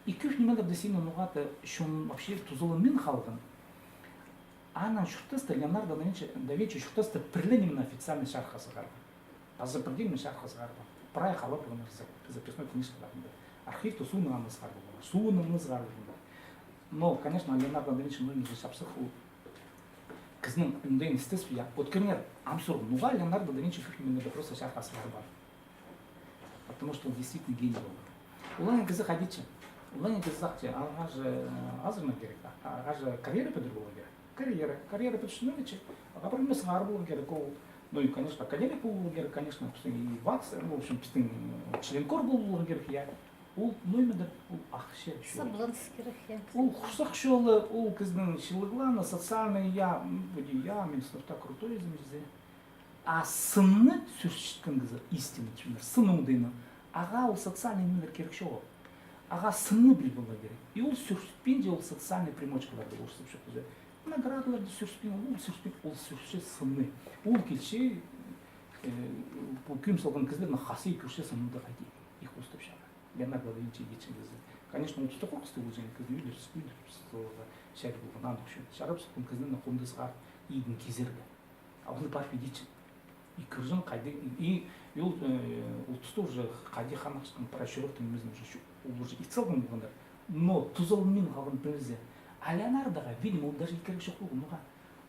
и кӧп нимелерді син ноға-да, чон вообще тузаланмин халған. Анаң чуртаста, Леонардо да Винчи, да Винчи чуртаста пір ле ниме официальный чарыхха сығарбаан. Паза пір дее ниме чарыхха сығарбаан. Прай халарбаан за-, записной книжкаларында. Архивте соонаң аны сығарбаан. Соонаң аны сығарбаан. Но, конечно, Леонардо да Винчи, ну, ниме чапсых, ол кізінің андағын істес, я, вот кӧріңер, ам сурығ, ноға Леонардо да Винчи кӧп нимелерді просто чарыхха сығарбаан? Потому что ол действительно гений полған. Олаңай кізі хайди чи. Олаңай кізі сағынча, ағаа же, э, азырнар кирек, а-, ағаа же карьера пӱдір полар кирек. Карьера, карьера пӱдірче, ну, че, ағаа пір ниме сығар полар кирек, ол, ну, и, конечно, академик полар кирек, конечно, пістің и вакс, ну, в общем, пістің, э, членкор полар кирек, я. Ол, ну, ниме-дір, ол ахча чоғыл. Сабланыс кирек, я. Ол хурсах чоғыл, ол кізінің чылығларына, социальный, я, м, вроде, я, мин сынап таа крутой ізім чізе. А сынны сӧрсчеткен кізі, истинный чоннар, сын оңдайынаң, ағаа ол социальный нимелер кирек чоғыл. Ағаа сынны піл поларға кирек. И ол сӧрсчетпинче ол социальный примочкаларды, орыстап чоохтаза. Наградаларды сӧрсчетпин, ол сӧрсчетпин, ол сӧрсче сынны. Ол килче, э, пу кӧм салған кізілернең хазии кӧрче сынны хайди. Ик устап чарир. Леонардо да Винчи итчең кізі. Конечно, ол туста хорғыстығ полҷаң, кізі ӱдір, ӱдір саларға чарир полған, аның ӱчӱн. Чарап салған кізіні хомдасха идін кизерге. А ол парып итчең. И кӧрҷең хайди, и, и ол, э, ол туста уже хайди ханнығ чатхан пророчиктың нимезін уже чу-, ол уже ит салған полғаннар. Но тузаланмин халған пілзе. А Леонардоға, видимо, ол даже ит кирек чох полған, ноға.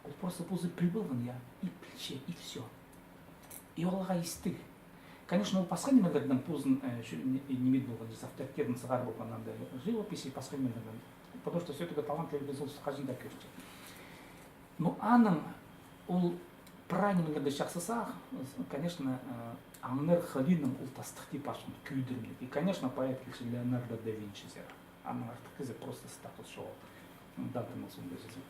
Ол просто позы піл полған, я, и пілче, и всё. И оларға истіг. Конечно, ол пасха нимелердең позын, э, чу-, не-, ниме полған, авторитетін сығар полған анда живописи, пасха нимелердең. Потому что всё-таки талант лебезін ол хаҷан даа кӧрче. Но аның ол прай нимелерді чахсы сағып, конечно, э, аңнар хылинаң ол тастыхти парчаң кӧдірімніг. И, конечно, поэт килче Леонардо да Винчизер. Аның артых кізі просто статус чоғыл. Дантенің соонда чізе.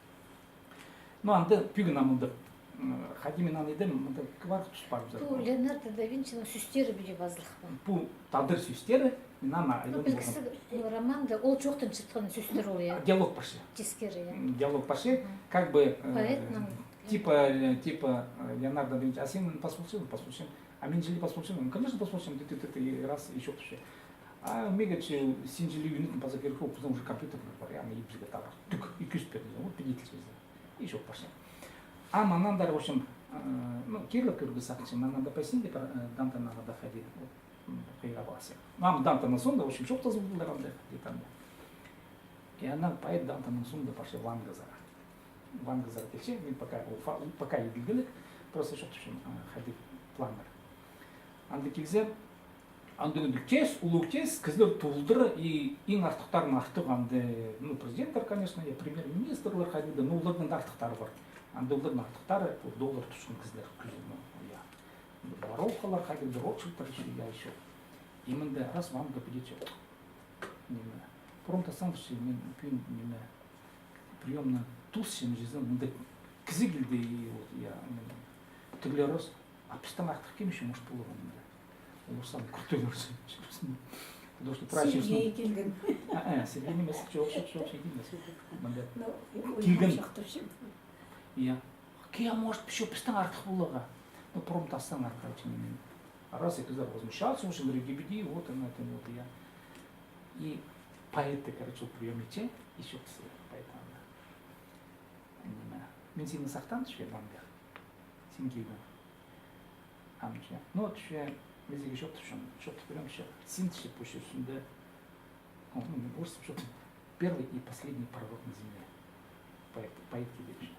Ну, анда пӱӱн амалдап, м, хайди мин аны идем, мында кварк тус парыбызар. Пу Леонардо да Винчиның сӧстері піди пазылых па? Пу тадар сӧстері, мин аны... Ну, айдым пілгізі, ну, романда ол чоохтанчатхан сӧстер ол, я. Диалог парча. Тискер, я. М, диалог парча, мгм, как бы, э, поэтның, типа, э, типа, э, Леонардо да Винчи, а син пас полчаң ба, пас полчаң ба? А мин чіли пас полчаң ба? Ну, конечно, пас полчам, ты, ты, ты, ты, и раз, и чоохтапча. А меге чи син чіли ӱнетін паза кирек, ол пістің уже компьютерлер пар, я, аны ибзерге табар. Тӱк, ікӧс пер, вот, піди тілчезі. И чоохтапча. А мыннаң андар, в общем, э, ну, кирлеп кӧрерге сағынчам, мыннаң анда пасин дее пар, э, Дантенаңар даа хайди, вот, м, хыйға пасча. Ну, ам Дантенің соонда, в общем, чоохтазып полдылар анда, где-то анда. И анаң поэт Дантенің соонда парча Вангаазар. Вангаазар килче, мин пока, ол фа-, ол пока иділгелек, просто чоохтапчам, э, хайди планнар. Анда килзе, анда андағ тес, улуғ тес, кізілер толдыра, и иң артыхтарының артых анда, ну, президенттер, конечно, я, премьер-министрлер хайдағ даа, но оларның даа артыхтары пар. Анда оларның артыхтары, вот, доллар тутчаң кізілер, кӱзі, ну, я. Воровкалар хайдағ даа, Ротшильдтер ещё, я, ещё. И мында раз Ванга піди чи, ниме, промтастаң чи, мин пӱӱн, ниме, приёмны тусчам, чізе, мында кізі килді, и вот, я, мин, тіглер ос, а пістің артых кем ещё может поларға мында? Олар сағам кӱртіглер чи, чи пістің. Потому что прай... Сергей килген. А, а, Сергей нимес, чох, чох, чох, Сергей нимес. Мында килген. Я. Кем может ещё пістің артых поларға? Ну, промтастаңар, короче, ниме. Раз, и кізілер возмущаться, уже, говорит, лебеди, вот она, это, вот я. И поэт, короче, ол приём итче, и чоохтаза поэт анда. Ниме. Мин сині сахтаам, тіпче, Ванга. Син килдің. Ам, тіпче. Ну, тіпче, мин сиге чоохтапчам, чоохтап пирем, тіпче. Син, тіпче, пу чир ӱстӱнде, ну, орыстап чоохтап, первый и последний пророк на земле. Поэт, поэт килді, тіпче.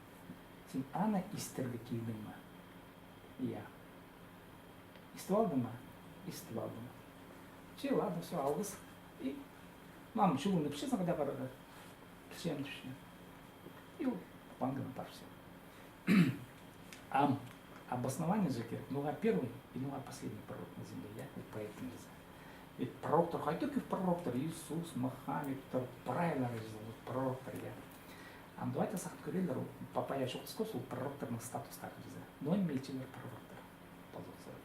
Син аны истерге килдің ме? Я. Истіп алдың ма? Истіп алдым. Че, ладно, всё, алғыс. И мам чулым тіпче, сағаа даа парарға. Килчем, тіпче. И ол Ванганың парыбысча. Ам обоснование же кирек, ноға первый и ноға последний пророк на земле, я, ол поэттің чізе. Ведь пророктар, хайдағ кӧп пророктар, Иисус, Мухаммедтер, прайлары чізе, вот пророктар, я. Ам давайте сағын кӧрелер, папа, я, чоохтасхабыс ол пророкторның статустарын чізе. Но ниме итчелер пророктар? Пазох сорай.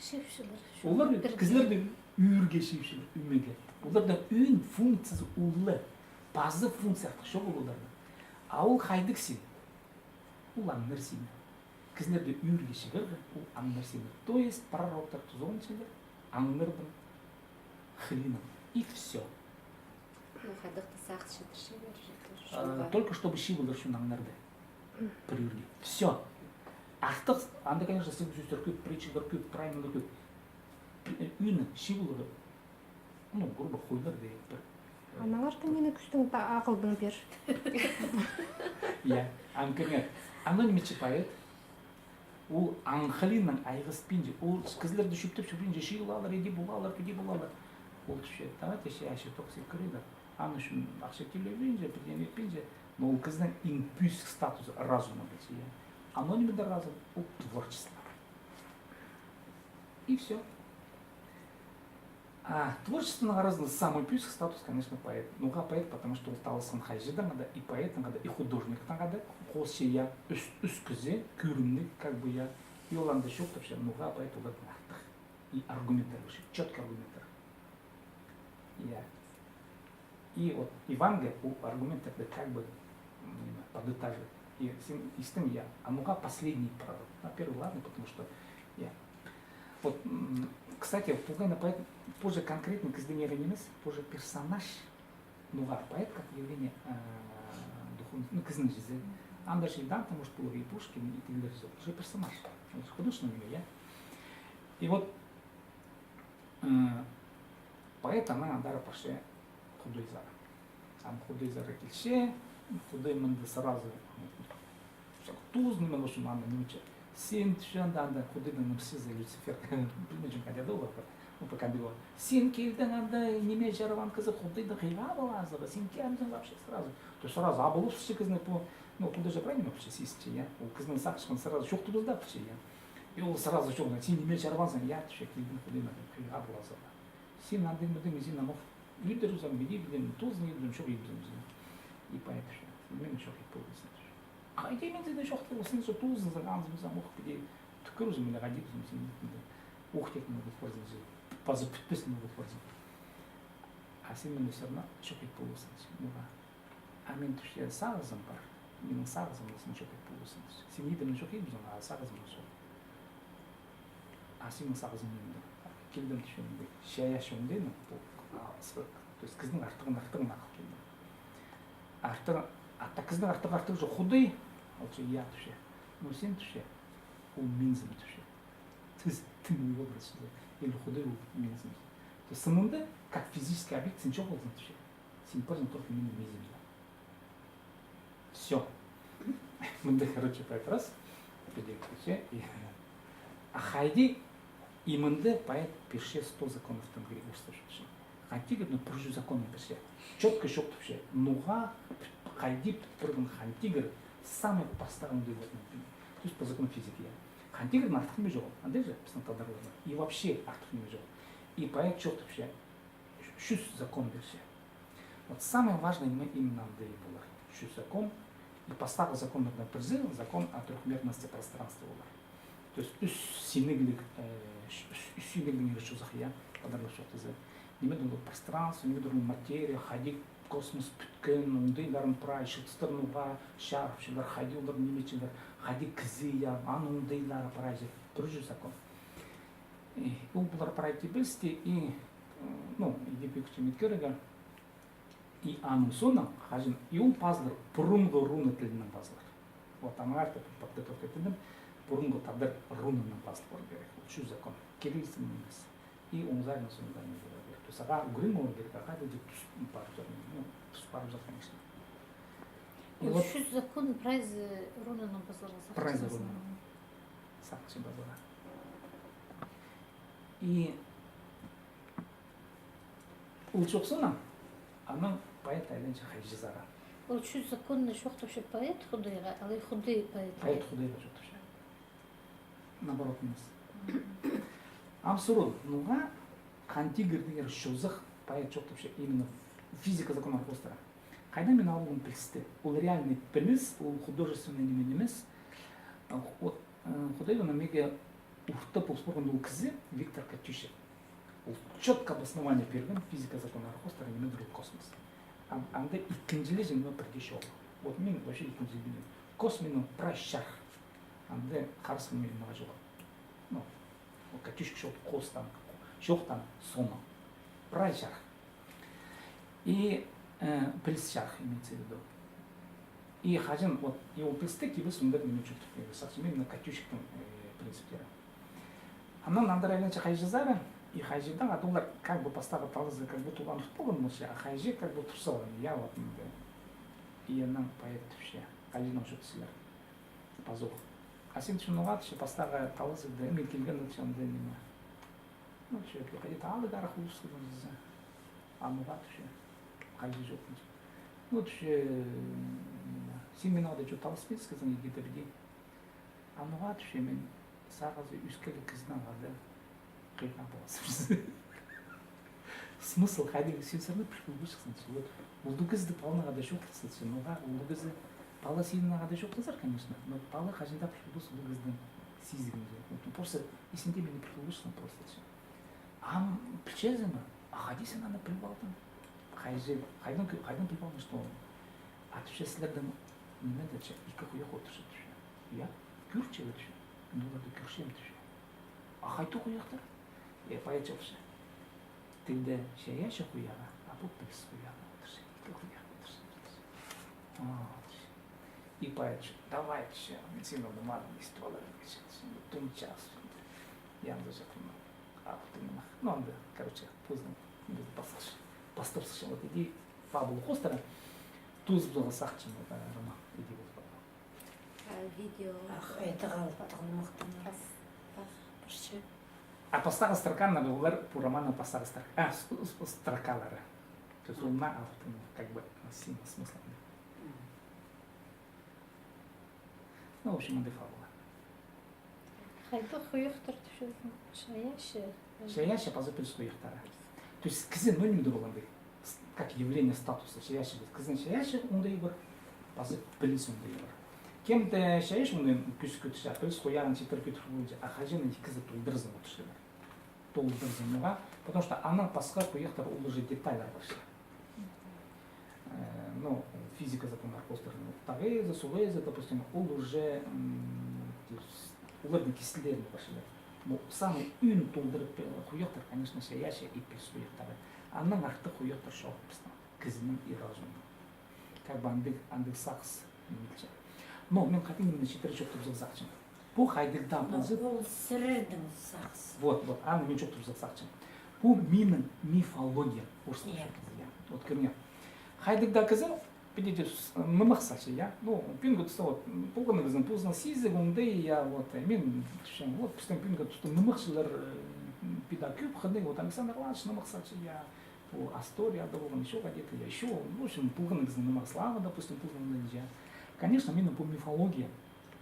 Чыыпчалар. Олар кізілерді ӱрге чыыпчалар, ӱмеге. Оларның ӧӧн функциязы улуғ. Паза функция артых чоғыл оларның. А ол хайдағ син? Ол аңнар сині. Кізілерді ӱрге чыырға, ол аңнар сині. То есть пророктар тузаланчалар аңнарның хылинаң. И всё. Ну, хайдағ-да сағыс читірчелер же тоже. А, только чтобы чыып алар ӱчӱн аңнарды. Пір ӱрге. Всё. Артых, анда, конечно, сӧстер кӧп, притчалар кӧп, праймалар кӧп. Ӱні чыып аларға, ну, грубо, хойлар даа пір. Анаң артых минің кӱстең, та-, ағылдың пер. Я, ам кӧріңер. Ам ниме итче поэт? Ол аң хылинаң айғаспинча, ол кізілерді чӧптеп чӧрбинче, чыылалар, иди полалар, піди полалар. Ол тіпче, давайте, че, ашы тохсып кӧрелер. Аның ӱчӱн ахча тӧлебинче, пір дее итпинче, но ол кізінің иң пӧзік статузы разумы полча, я. А ниме дее разум, ол творчество. И всё. А творчествоның аразында самый пӧзік статус, конечно, поэт. Ноға поэт? Потому что ол таласхан хайҷыдаң даа, и поэттең даа, и художниктең даа, хоосча, я, ӱс, ӱс кізі, кӧрімніг, как бы, я. И ол анда чоохтапча, ноға поэт олардаң артых. И аргументтер, вообще, чёткий аргументтер. Я. И вот Ванга ол аргументтерді как бы, м, подытожит. И син истің, я, а ноға последний пророк? На первый, ладно, потому что, я. Вот, м, Кстати, пу хайди поэт, пу же конкретно кізідеңер нимес, пу же персонаж. Ноға поэт как явление, э, духовный, ну, кізінің чізе. Анда же Данте, может, полар и Пушкин, и тігілер же. Уже персонаж. Ол же художественный ниме, я? И вот, э, поэт ана андар парча Худай сари. Ам Худай сари килче, Худай мында сразу, ну, всё, тоозын ниме, в общем, анда ниме чи. Син тіпче анда, анда Худайдың нимезі, Люцифер. Пілмеҷең, хайда ол пар. Ну, пока андағ. Син килдің анда, ниме, чарабаан кізі, Худайдың хыйға полазығ ба, син кемзің вообще сразу? То есть сразу абылыбысча кізіні пу, ну, Худай же правильно вообще сизінче, я? Ол кізінің сағынчатхан сразу чоохтабыза тіпче, я? И ол сразу чоохтап, син ниме чарабаансың, я, тіпче, килдің Худайнаң хыйға полазығ ба. Син андағ-мындағ, син ам ох ӱдірібізең, піди піди, тоозын идібізең, чох идібізең. И поэт тіпче, мин чох ит полбассың. Хайди мин сині чох ит полбассың, син тоозынзың, анзы ползаң, ох, піди, тӱкӱрібізең, мин хайди ползаң, син ит ползаң. Ох, тек мин ит ползаң, пазы пӱтпес мин ит ползаң. А син мині всё равно чох ит полбассың, син, ноға? А мин тіпче сағызым пар. Минің сағызымны син чох ит полбассың. Син идімні чох идібізең, а сағызымны чох. А синің сағызың мында. Килдім тіпче, чайаачы оңдайнаң, пу, а, с-, то есть кізінің артығын, артығын ағыл килдім. Артығ, а та кізінің артығ, артығ чох Худай, ол че я тіпче. Ну син тіпче, ол минзің тіпче. Тіс, тің образ, или Худай ол минзің. То есть сынында, как физический объект, син чох ползаң тіпче. Син парзың только минің мизімде. Всё. Мында, короче, поэт раз, піди килче, и, а хайди, и мында поэт пирче сто законов Тенгри, орыстап чоохтапча. Хан тигірнің пір чӱс законын пирче. Чётко чоохтапча. Ноға, хайди пӱт парған хан тигір самый пастағы оңдай болған. То есть по закону физики, я. Хан тигірдең артых ниме чоғыл. Андағ же, пістің тадарларда. И вообще артых ниме чоғыл. И поэт чоохтапча. Чӱс закон пирче. Вот самое важное ниме именно андағ полар. Чӱс закон. И пастағы законнардаң пірсі закон о трёхмерности пространства полар. То есть ӱс синегліг, э, ӱс, ӱс синеглігнең чозах, я, тадарлап чоохтаза. Ниме дее пространство, ниме дее материя, хайди космос пӱткен, оңдайларын прай, чылтыстар ноға чарыпчалар, хайди олар ниме итчелер, хайди кізі, я, аның оңдайлары прай, же, пір чӱс закон. И ол пулар прай тибелісті, и, м, ну, иди пӱкче миткерге, и аның соонаң, хаҷан, и ол пазылар, пурунғы руна тілінең пазылар. Вот, ам артых подготовка иткен, пурунғы тадар рунанаң пазыл полар кирек. Ол чӱс закон. Кириллицанаң нимес. И оң саринның соонаң ниме полар кирек. То есть, ағаа ӱгрен полар кирек, ағаа даа тӱс парыбызар, ну, тӱс парыбызар, конечно. И ол вот чӱс закон прайзы рунанаң пазылар, прайзы рунанаң. Сағынчам пазарға. И ол чох соонаң, анаң поэт айланча хайҷызарға. Ол чӱс законны чоохтапча поэт Худайға, алай Худай поэтке? Поэт Худайға чоохтапча. Наоборот нимес. Ам сурығ, ноға хан тигірдеңер чозах поэт чоохтапча именно физика законнар хоостыра? Хайдаң мин алғам пілісті? Ол реальный піліс, ол художественный ниме нимес. А, вот, э, Худайға мағаа орта полыс парған ол кізі Виктор Катющик. Ол чётко обоснование пирген физика законнар хоостыра, ниме дір ол космос. Ам, анда ікінҷілеҷең ниме пірдее чоғыл. Вот мин вообще ікінҷілеҷең. Космос минің прай чарых. Анда харысханмин ниме чоғыл. Ну, ол Катющик чоохтаан, чоохтаан соонаң. Прай чарых. И, э, піліс чарых, имеется в виду. И хаҷан, вот, и ол пілісті кибеліс андағ ниме чоохтап, сағынчам, именно Катющиктің, э, принциптері. Анаң андар айланча хайҷызарға, и хайҷыдаң, а то олар как бы пастағы талазы как будто улам тут полған полча, а хайҷы как бы тур салған, я, вот, мында. И анаң поэт тіпче, хайҷынаң чоохтасчалар. Пазох. А син тіпче, ноға тіпче, пастағы талазы даа, мин килген тіпче, андағ ниме. Ну, тіпче, хайди-да алығ-арах улус килген тіпче. А ноға тіпче, хайҷы чоохтапча. Ну, тіпче, син минең хада чоохтабаспинчазың, иди-піди. А ноға тіпче, мин сағызы ӧскеліг кізінең хада хыйға поларбын. Смысл хайдағ, син всё равно піл полбассың, вот. Улуғ кізі паланаң хада чоохтаза, син, ноға улуғ кізі, пала синнең хада чоохтазар, конечно, но пала хаҷан даа піл полбас улуғ кізінің сизігін. Вот, просто син дее мині піл полбассың просто, син. Ам пілчезің ме? А хайди син аны піліп алдың? Хайҷы, хайдаң кӧ-, хайдаң піліп алдың, что ол? А тіпче, сірернің ниме, тіпче, ікі хуйах одырча, тіпче. Я, кӧрчелер, тіпче. Мин оларды кӧрчем, тіпче. А хайдағ хуйахтар? Е, поэт чоохтапча. Тілде чайаачы хуяғы, а пу піліс хуяғы одырча. Ікі хуяғы одырча. О, и поэт чоохтапча: давай, че, мин синің ныманың истіп аларым, че, син тум час. Янзы чатырмын. А, пу тыңнамах. Ну, анда, короче, позының, пастап сыхча. Пастап сыхча, вот, иди, фабула хоостыра. Тоозыбызарға сағынчам, э, роман. Иди, вот, фабула. А видео. Ах, это алтығ аймахтың. Пас-, пас-, пасча. А пастағы строканы, олар пу романның пастағы строка, а, с-, с-, строкалары. То есть, мгм, ол на алтын, как бы, син-, смысл. Мгм. Ну, в общем, андағ фабула. Хайдағ хуйахтар тіпчезің? Чайаачы. Чайаачы паза піліс хуйахтары. То есть кізі, ну, ниме дее полғанда, с-, как явление статуса, чайаачы, кізінің чайаачы оңдайы пар, паза піліс оңдайы пар. Кем-де чайаачы оңдайын кӧзіт кӧрче, а піліс хуяғын читіре кӧрче, а хаҷан ікізі толдыразын одырчалар. Толдыразын, ноға? Потому что анаң пасха хуйахтар, ол уже детальлар парча. Э, ну, физика законнары хоостыра, ну, тағ ээзі, суғ ээзі, допустим, ол уже, м, то есть, олардың кистілерінде парчалар. Ну, самый ӧӧн толдыра, э, хуйахтар, конечно, чайаачы и піліс хуйахтары. Аннаң артых хуйахтар чоғыл пістің кізінің и разумның. Как бы андағ, андағ сағыс, ниме тіпче. Но мин хайди ниме читіре чоохтабызарға сағынчам. Пу хайдағ даа полза. Ол сірернің сағыс. Вот, вот, аны мин чоохтабызарға сағынчам. Пу минің мифологиям, орысша. Иә. Чоохтаза, иә. Вот, кӧрдің бе. Хайдағ даа кізі, піди дее с-, нымах салча, иә. Ну, пӱӱнгі туста, вот, полған на кізінің позының сизігі оңдай, иә, вот, э, мин тіпчем, вот, пістің пӱӱнгі туста нымахчылар, э, піди кӧп хынығ, вот, Александр Иванович нымах салча, иә. Пу Асторияда полған, ещё где-то, иә, ещё, в общем, полған на кізінің нымах, Слава, допустим, полған на, иә. Конечно, минің пу мифология,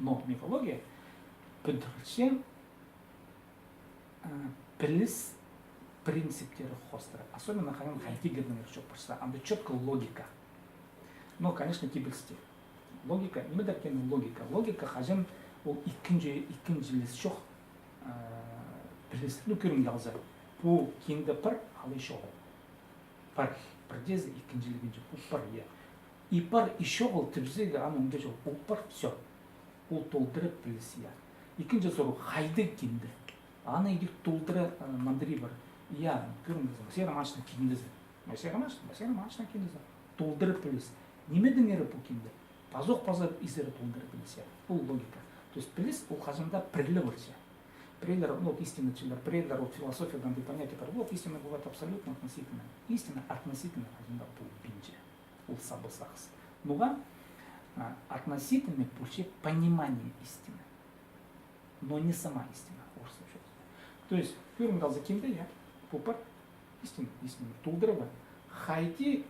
но мифология пӱдірче, э, піліс принциптері хоостыра. Особенно хайдаң Хайдеггернің чоох парча, анда чётко логика. Но, конечно, кибелісте. Логика, ниме дее кем логика. Логика хаҷан ол ікінҷі, ікінҷілес чох, э, піліс. Ну, кӧрімге алза, пу кинде пар, алай чоғыл. Пар, пірдеезі ікінҷілегенҷе, пу пар, я. И пар, и чоғыл тібізерге, аның ӱнде чоғыл. Ол пар, всё. Ол толдыра піліс, я. Ікінҷі сурығ, хайдағ кинде? Аны идӧк толдыра, э, нандыра пар. Я, кӧрімге алза, Майсара Романовичтың киндезі. Майсара Романович, Майсара Романовичтың киндезі. Толдыра піліс. Нимедеңер пу кинде? Пазох паза изері толдыра піліс, я. Ол логика. То есть піліс ол хаҷан даа пірле полча. Пірелер, ну, вот истинночылар, пірелер, вот философияда андағ понятие пар. Вот истина бывает абсолютно, относительно. Истина относительно хаҷан даа полбинча. Ол саба сағыс. Ноға? А, относительно полча понимание истины. Но не сама истина, орысча чоохтаза. То есть, кӧрімге алза, кинде, я, пу пар, истина, истина, толдыра пар. Хайди,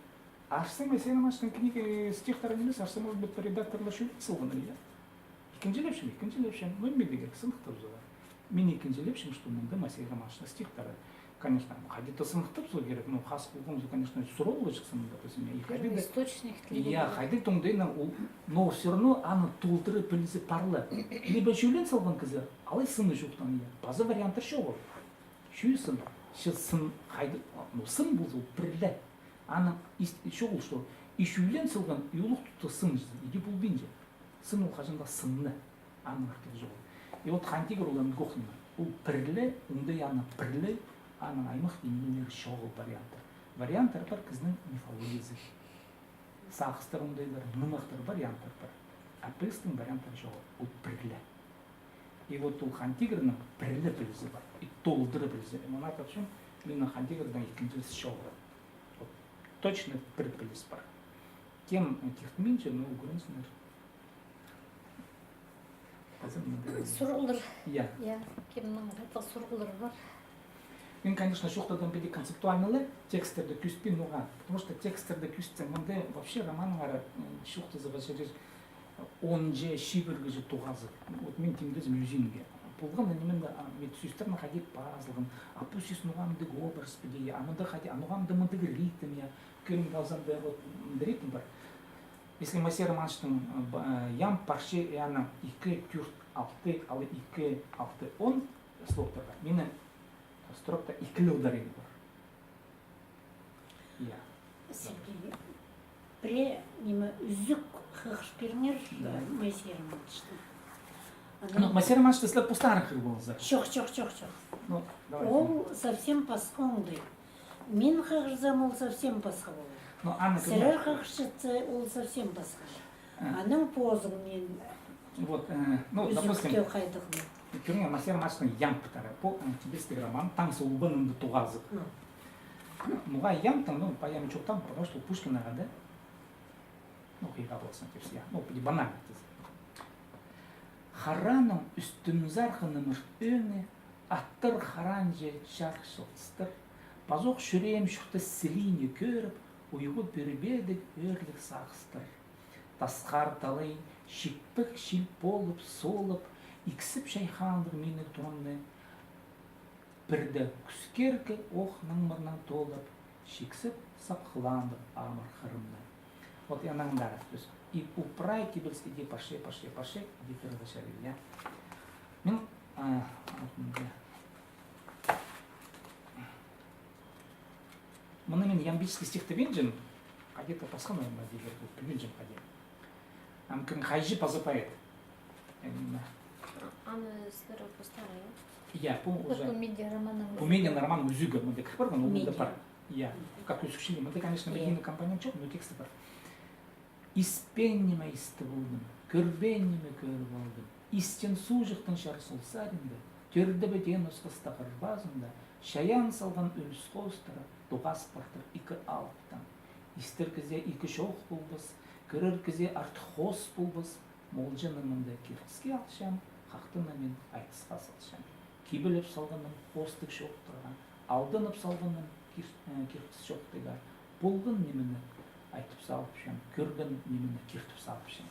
арса, Майсара Романовичтың книга, э, стихтары нимес, арса, может быть, пір редакторлар чӧлен салғаннар, я. Ікінҷілепчем, ікінҷілепчем, ну, ниме дее кирек, сыныхтабызарға. Мин ікінҷілепчем, что мында Майсара Романовичтың стихтары. Конечно, хайди-да сыныхтабызарға кирек, но хас полған, конечно, сураларға чыхсам, допустим, я, и хайди-да, источник, я, хайди-да оңдайнаң ол, но всё равно аны толдыра пілізі пар ла. Либо чӧлен салған кізі, алай сыны чоохтаан, я. Паза варианттар чоғыл. Чӧй сын, че сын хайди, ну, сын полза, ол пірле. Аны ис-, чоғыл, что и чӧлен салған, и улуғ туста сын, иди полбинча. Сын ол хаҷан даа сынны, аннаң артых чоғыл. И вот Хан Тигір ол андағ ох ниме. Ол пірле, оңдай аны пірле, аның аймах нимелері чоғыл варианттар. Варианттар пар кізінің мифологиязы. Сағыстар оңдайлар, нымахтар, варианттар пар. А пілістің варианттары чоғыл, ол пірле. И вот ол Хан Тигірнің пірле пілізі пар, и толдыра пілізі. И мына тапчам, минің Хан Тигірдең ікінҷілес чоғыл. Вот точно пір піліс пар. Кем, э, киртінминче, но ӱгрензіннер. Сурығлар. Я. Я, кемнің хайдағ сурығлары пар? Мин, конечно, чоохтадым піди концептуальнылығ, текстерді кӧзітпин, ноға. Потому что текстерді кӧзітсең, мында вообще романнаңар, м, чоохтазарға чарир, он че, чибіргі че тоғазы. Вот мин тимдезім ӱзінге. Полған на ниме, а, мин сӧстерні хайди пазылған. А пу сӧс ноға мындағ образ піди, а мында хайди, а ноға мында мындағ ритм, я. Кӧрімге алзам даа, вот, м, ритм пар. Если Майсара Романовичтың, э, ба-, э, ям парча, и аны ікі, тӧрт, алты, алай ікі, алты, он слогтарға, минің строкта ікілі ударение пар. Я. Сергей, пірее ниме ӱзӱк хығыр пиріңер, да, э, Майсара Романовичтың. Ну, Майсара Романовичты сірер постарың хығыр полыңзар. Чох, чох, чох, чох. Ну, давай. Ол совсем пасха оңдай. Мин хығырзам, ол совсем пасха полар. Ну, аны сірер хығырчатса, ол совсем пасха. А. Анаң позыңнаң. Вот, э, ну, допустим, кӧріңер, Мастер Марчтың «Ямбтары». Пу, э, кибелістіг роман, «Таң солбанында тоғазығ». Ну. Ноға ямбтың, ну, поэма чоохтаан, потому что Пушкин ағаа даа. Ну, хыйға ползын тіпче, я. Ну, піди банально тізе. Хараның ӱстӱнзархы нымыр ӧңі, аттыр харанҷы чарых чылтыстыр. Пазох чӱреем чуртас сілиині кӧріп, уйғу пӱрібедіг ӧрліг сағыстыр. Тасхар талай чикпек чил полып, солып, иксіп чайхаандығ минің турымны, пірдее кӱскеркі ох наңмырнаң толып, чиксіп сапхылаандығ амыр хырымны. Вот, и анаңар, то есть, и у прай кибеліс иди парча, парча, парча, иди кӧрерге чарир, я. Мин, а, вот, мында. Мыны мин ямбический стих тіп пирҷем, хайди-да пасха, наверное, дее кирек, пілбинчем хайди. Ам кӧрің, хайҷы паза поэт. М. Аны сірер постарыңар, я? Я, пу уже, пу медиа романның, пу медиа романның ӱзӱгі, мында кір парған, ол мында пар. Я, как ӱзӱкче, мында, конечно, медийный компонент чох, но тексті пар. Испеен ниме истіп алдым, кӧрбеен ниме кӧріп алдым. Истен суғҷахтың чар сол саринда, тӧрдебе теен осхас тағыр пазында, чайаан салған ӱлӱс хоостыра тоғас партыр ікі алыптаң. Истер кізее ікі чоох полбас, кӧрер кізее артых хоос полбас, молҷаны мында киртіске алчам, хахтыны мин айтысха салчам. Кибелеп салғаным хоостығ чоохтарға, алданып салғаным кир-, э, киртіс чоохтығ, полған нимені айтып салыпчам, кӧрген нимені киртіп салыпчам.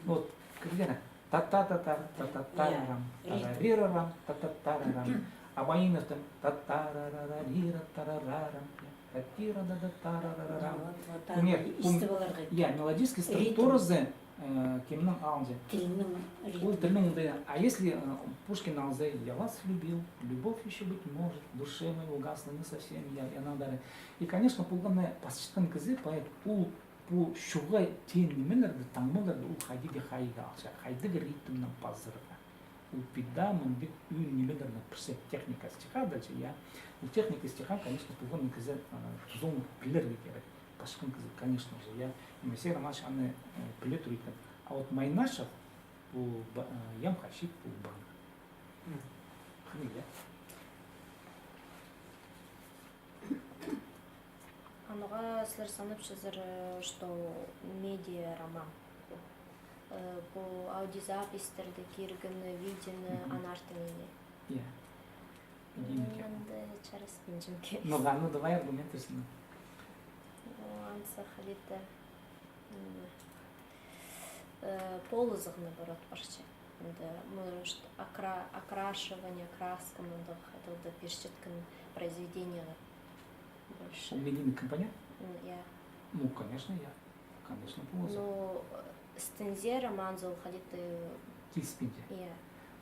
Ну вот, кіргені, та-та-та-та, та-та-тарарам, я, ритм. Тарарирарам, та-та-тарарам. Абайновтың та-тарарарира, тарарарам, я, та-тира-да-да, тарарарам. Ну вот, вот, кӧріңер, аны пу, истіп аларға, я, мелодический ритм. Структуразы, э, кемнің алынҷа? Тілнің ритмі. Ол тілнің, да. А если, э, Пушкин алза, «Я вас любил, любовь ещё, быть может, в душе моей угасла не совсем я», и анаң даа. И, конечно, полған на пасчатхан кізі, поэт, ол пу чуға теен нимелерді, таңмаларды ол хайди-да хайға алча, хайдағ ритмнең пазарға. Ол пида мындағ ӱн нимелернің пірсі, техника стиха дальше, я. Ол техника стиха, конечно, полған на кізі, э, тузалап пілерге кирек. Пасчатхан кізі, конечно же, я. И Моисей Романович аны, э, піле тур иткен. А вот Майнашев, пу ба-, э, ямбха чиит полбаан. М. Хынығ, я. Анаң сірер санапчазар, э, что медиа роман. Э, пу аудиозаписьтерді киргені, видеоны, мгм, анартын ине. Я. Идея. Мин анда чараспинчам кем. Ну ладно, давай аргументы сынап. Ну, анзы хайди-да, м, э, полызығ, наоборот, парча. Анда, может, окра-, окрашивание, краска, мындағ, хайдағ-да пирчеткен произведениеге больше. Ол медийный компонент? М, я. Ну, конечно, я. Конечно, полызығ. Ну, э, істензе романзар ол хайди-да. Киліспинче. Я.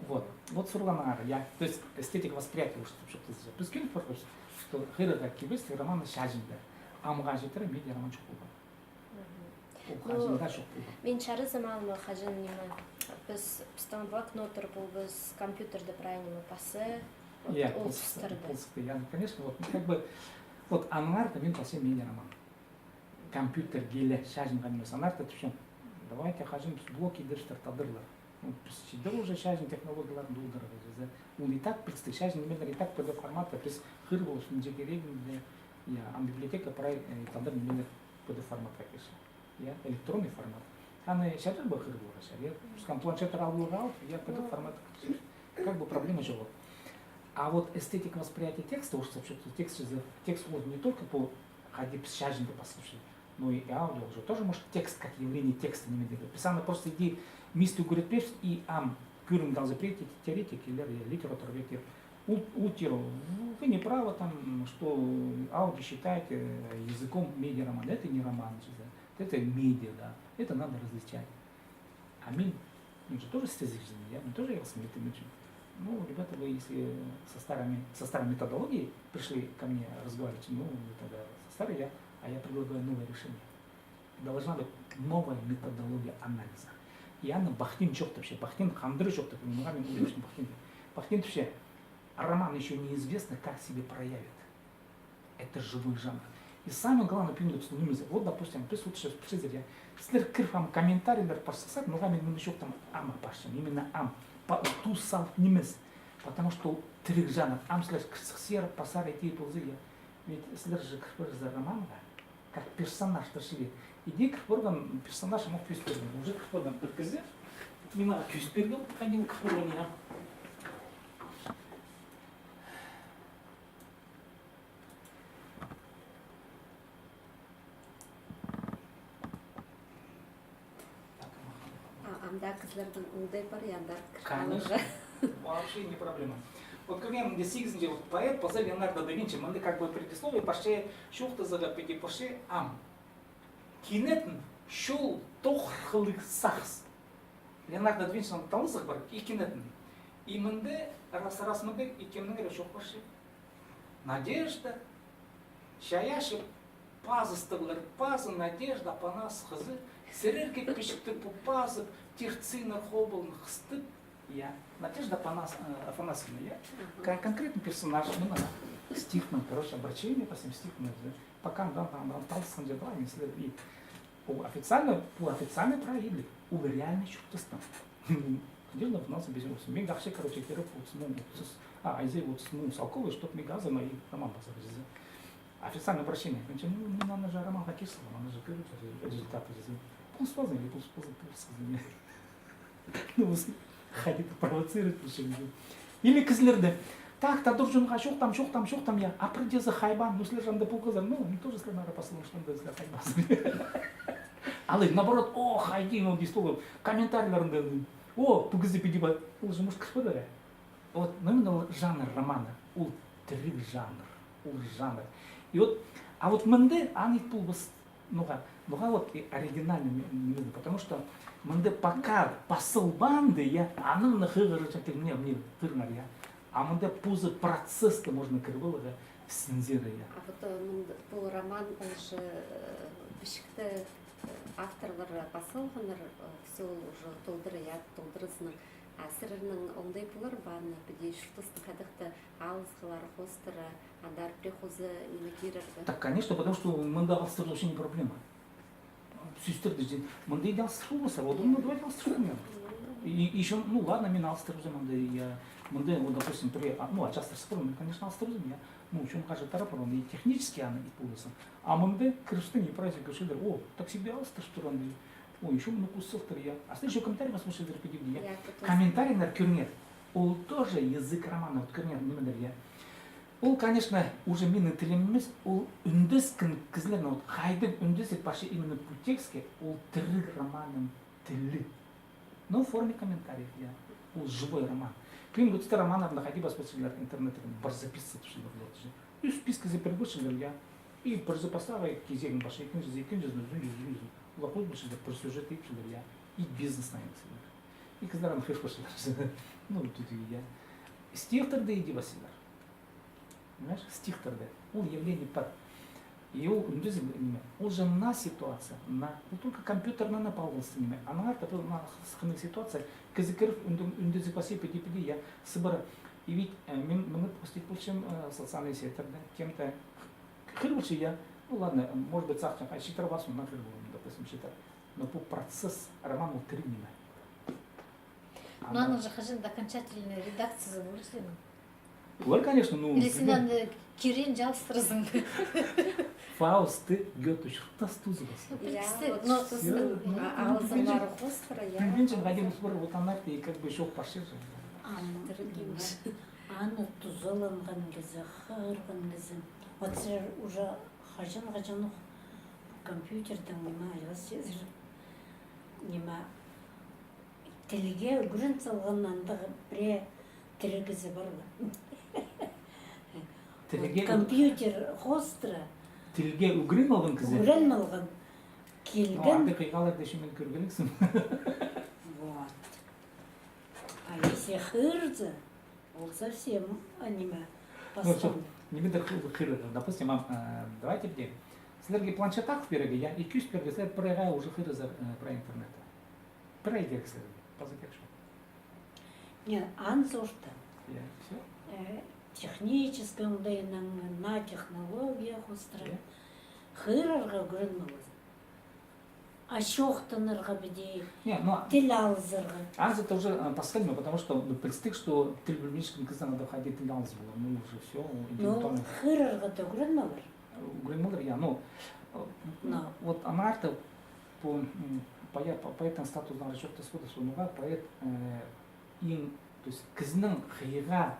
Вот. Вот сурғаныңар, я. То есть эстетика восприятия уже тіп чоохтаза. Піс кӧніп парғабыс, что хығырарға кибелістіг романны чачынды. Амға читіре медиа роман чох полған. Мгм. Ол, ну, хаҷан даа чох полған. Мин чарызым алма хаҷан ниме. Піс, пістің блокноттар полбас, компьютерде прай ниме паза. Вот, я, ол ползыхты, тустарда. Ползыхты, я, ну, конечно, вот, ну, как бы, вот, аннаңар даа мин пасчам медиа роман. Компьютер киле, чачынған нимес. Аннаңар даа тіпчем, давайте хаҷан піс блог идерчетер тадарлар. Ну, піс чидер уже чачын технологияларын толдырарға, чізе. Ол и так пілдістіг, чачын нимелер и так P D F форматта, піс хығыр полчатхан кирегінде, я, ам библиотека прай, э, тадар нимелер P D F форматха кирче. Я, электронный формат. Аны чарир ба хығыр поларға, чарир, я. Пӱӱнгі планшеттер аларға алып, я, P D F форматха кирче. Как бы проблема чоғыл. А вот эстетика восприятия текста, орысча текст, текст ол не только по хайди піс чачынды пасчабыс, но и аудио уже тоже, может, текст как явление текста ниме дее. Піс аны просто иди мисті ӱгретпеебіс, и ам кӧрімге алза, теоретик, теоретик, или литературовед, ол, ол тир, вы не правы, там, что аудио считаете, э, языком медиаромана. Это не роман, это медиа, да. Это надо различать. А мин, мин же тоже с тезисами, я, мин тоже я с методичкой. Ну, ребята, вы если со старыми, со старой методологией пришли ко мне разговаривать, ну, вы тогда со старой, я, а я предлагаю новое решение. Должна быть новая методология анализа. И аны Бахтин чоохтапча, Бахтин хандыра чоохтапча, ну, мин уже Бахтин. Бахтин тіпче, Роман ещё неизвестно, как себя проявит. Это живой жанр. И самое главное, пӱӱнгі туста нимес. Вот, допустим, піс вот сейчас пілчезер, я. Сірер кір ам комментарийлер пасчазар, ноға мин мыны чоохтаам, ам пасчам, именно ам. Па-, тус салып нимес. Потому что ол тіріг жанр. Ам сірер кірчезер, пазар идея полза, я. Ведь сірер же кір парарзар романға, как персонажтар чіли. Иди кір парған персонаж, мох кӧс пирген. Уже кір парған пір кізі. Мин ағаа кӧс пиргем, хайди кір парған, я. А, анда кізілернің оңдай пар, я, андар кір. Конечно. Вообще не проблема. Вот кӧргенімде, сигізінҷі вот поэт паза Леонардо да Винчи, мында как бы предисловие, почти чоохтазарға піди, почти ам. Кинетін чол тоғырхылығ сағыс. Леонардо да Винчидің талазығ пар, и кинетін. И мында, рас, рас мында, и кемнің кіре чоох парча. Надежда, чайаачы пазыстығлар, пазы Надежда Апанас хызы, сірерге пічікті пу пазып, терциннер хобылын хыстып, я. Надежда Апанас-, э, Афанасьевна, я. Мгм. Кон-, конкретный персонаж, мына стихның, короче, обращение, по всем стихам, да. Пока андағ, андағ, андағ, таласхан чарда, мин сірер, и ол официально, ол официальный прай идліг, ол реальный чуртастаң. Надежда Афанасьевна паза, мин ағаа, короче, кирек, отыс муң, отыс, а, айзы отыс муң салковай, чтоб мин ағаа ма и роман пазар чізе. Официальное обращение. Короче, ну, ну, аны же романға кир салғам, аны же кӧріп, результаты чізе. Полыс паза или полыс паза, полыс паза. Ну, вот, хайди провоцировать, в общем. Или кізілерді. Так, Тадырҷынға чоохтаам, чоохтаам, чоохтаам, я. А пірдеезі хайбаан, ну, сірер же анда полғазар, ну, ну, тоже сірер, наверное, пазылған, что анда сірер хайбаанзар. Алай, наоборот, о, хайди, ну, дей, столы, комментарийлерінде, о, пу кізі піди ба, ол же, может, кір парар. Вот, ну, именно ол жанр романа, ол тіріг жанр, ол жанр. И вот, а вот мында аны ит полбас, ноға, ноға вот и оригинальный ме-, ниме, потому что мында пока пазылбаанды, я, аны мына хығырча тіліне, мына хығырыңар, я. А мында позы процессті можно кір поларға, синзер, я. А вот, э, мында, пу роман, ол же, э, пічікті, э, авторлар пас салғаннар, э, всё, ол уже толдыра, я, толдыразынаң. А сірернің оңдай полар ба аны піди чуртастаң хайдағ-да алысхалар хоостыра, андар пірее хоза ниме кирерге? Так, конечно, потому что мында алыстыру вообще не проблема. Сӧстерді же, мында иди алыстырып полбассар, вот, ну, давай алыстырып полбассар. И, и ещё, ну, ладно, мин алыстырыбызам мында, я, мында, вот, допустим, пірее, а, ну, ачастырсып парам, мин, конечно, алыстырыбызам, я. Ну, чон хаҷан тарап парған, и технически аны ит полбассың. А мында кірістің, и прайзы кӧрчелер, о, так себе алыстырып турған, дей. Ой, ещё мыны хос салтыр, я. А сірер ещё комментарий пазып полчазар піди, я. Я, потом. Комментарийнар кӧріңер. Ол тоже язык романа, вот кӧріңер, нимелер, я. Ол, конечно, уже минің тілім нимес, ол ӱндескен кізілернің, вот хайдағ ӱндезіг парча именно пу текстке, ол тіріг романның тілі. Но в форме комментариев, я. Ол живой роман. Пӱӱнгі туста романнарны хайди пас полчалар интернетте, пір записаться тіпчелер, вот же. Ӱс-пис кізі пір полчалар, я. И пірсі пастағы кизегін пасча, ікінҷізі, ікінҷізін, ӱзінҷізін, ӱзінҷізін. Олар хоза полчалар, пір сюжет ит полчалар, я. И бизнес найынчалар. И кізілер аны хығыр парчалар. Ну, вот это, я. Стихтарда иди пасчалар. Понимаешь, стихтарда. Ол явление пар. И ол ӱндезіг ниме. Ол же мына ситуация, мына. Ол только компьютернең палғалыстығ ниме. Аннаңар даа пу мына хынығ ситуация. Кізі кіріп, ӱндезіг пасча, піди, піди, я. Сыбыра. И ведь, э, мин мыны постить полчам, э, социальный сетьтерде. Кем-то хығыр полча, я. Ну ладно, может быть, сағынчам, а читірбеспін, мына хығыр полған, допустим, читір. Но пу процесс, роман ол тіріг ниме. Ну, аның же хаҷан-да окончательный редакциязы полар сенің. Полар, конечно, ну. Или син аны кирек алыстырарзың. Фаустты Гёте чуртас тузыбас. Ну, представь, ну, алызыңар хоостыра, я. Пілбинчем, хайди піс пір вот аннаңар, и как бы чоох парча же. Аны тузаланған кізі, хығырған кізі. Вот сірер уже хаҷан-хаҷан ох компьютердең ниме айласчазар. Ниме, тілге ӱгрен салған андағ пірее тіріг кізі пар ба? Тілге... Вот компьютер хоостыра. Тілге ӱгрен алған кізі? Ӱгрен алған. Ну, килген. Андағ хыйғаларны ещё мин кӧргенім. Вот. А если хығырза, ол совсем, а, ниме, ну, пастап. Ниме дее хығырар, допустим, а, э, давайте піди. Сірерге планшет ағыл пирерге, я, и кӧзіт пирерге, сірер пір айға уже хығырарзар, э, прай интернетті. Пір ай кирек сірерге, паза кирек чох. Не, аны сорта. Я, всё. технический оңдайнаң, на технология хоостыра. Хығырарға ӱгренмелер. А чоохтанарға піди, тіл алызарға. Анзы тоже пасха ниме, потому что, ну, пілістіг, что тіл пілбинчеткен кізі анда хайди тіл алызып полар. Ну, уже всё, интеллектуально. Хығырарға даа ӱгренмелер. Ӱгренмелер, я, ну, вот аннаңар даа пу поэттің статузынаңар чоохтас полза, ноға поэт, иң, то есть кізінің хыйға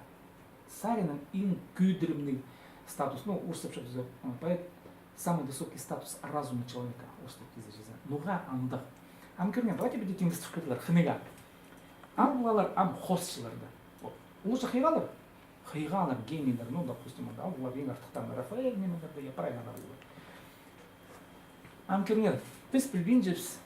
саринаң иң кӧдірімніг статус, ну, орыстап чоохтаза, поэт — самый высокий статус разума человека, орыстап килзе чізе. Ноға андағ? Ам кӧріңер, давайте піди тиңнестіріп кӧрелер хынығ. Алып алар ам хоосчыларны. Вот. Ол же хыйғалар. Хыйғалар, генийлер, ну, допустим, анда алып алар иң артыхтаң Рафаэль нимелерні, я, прай андағ алып алар. Ам кӧріңер, піс пілбинчебіс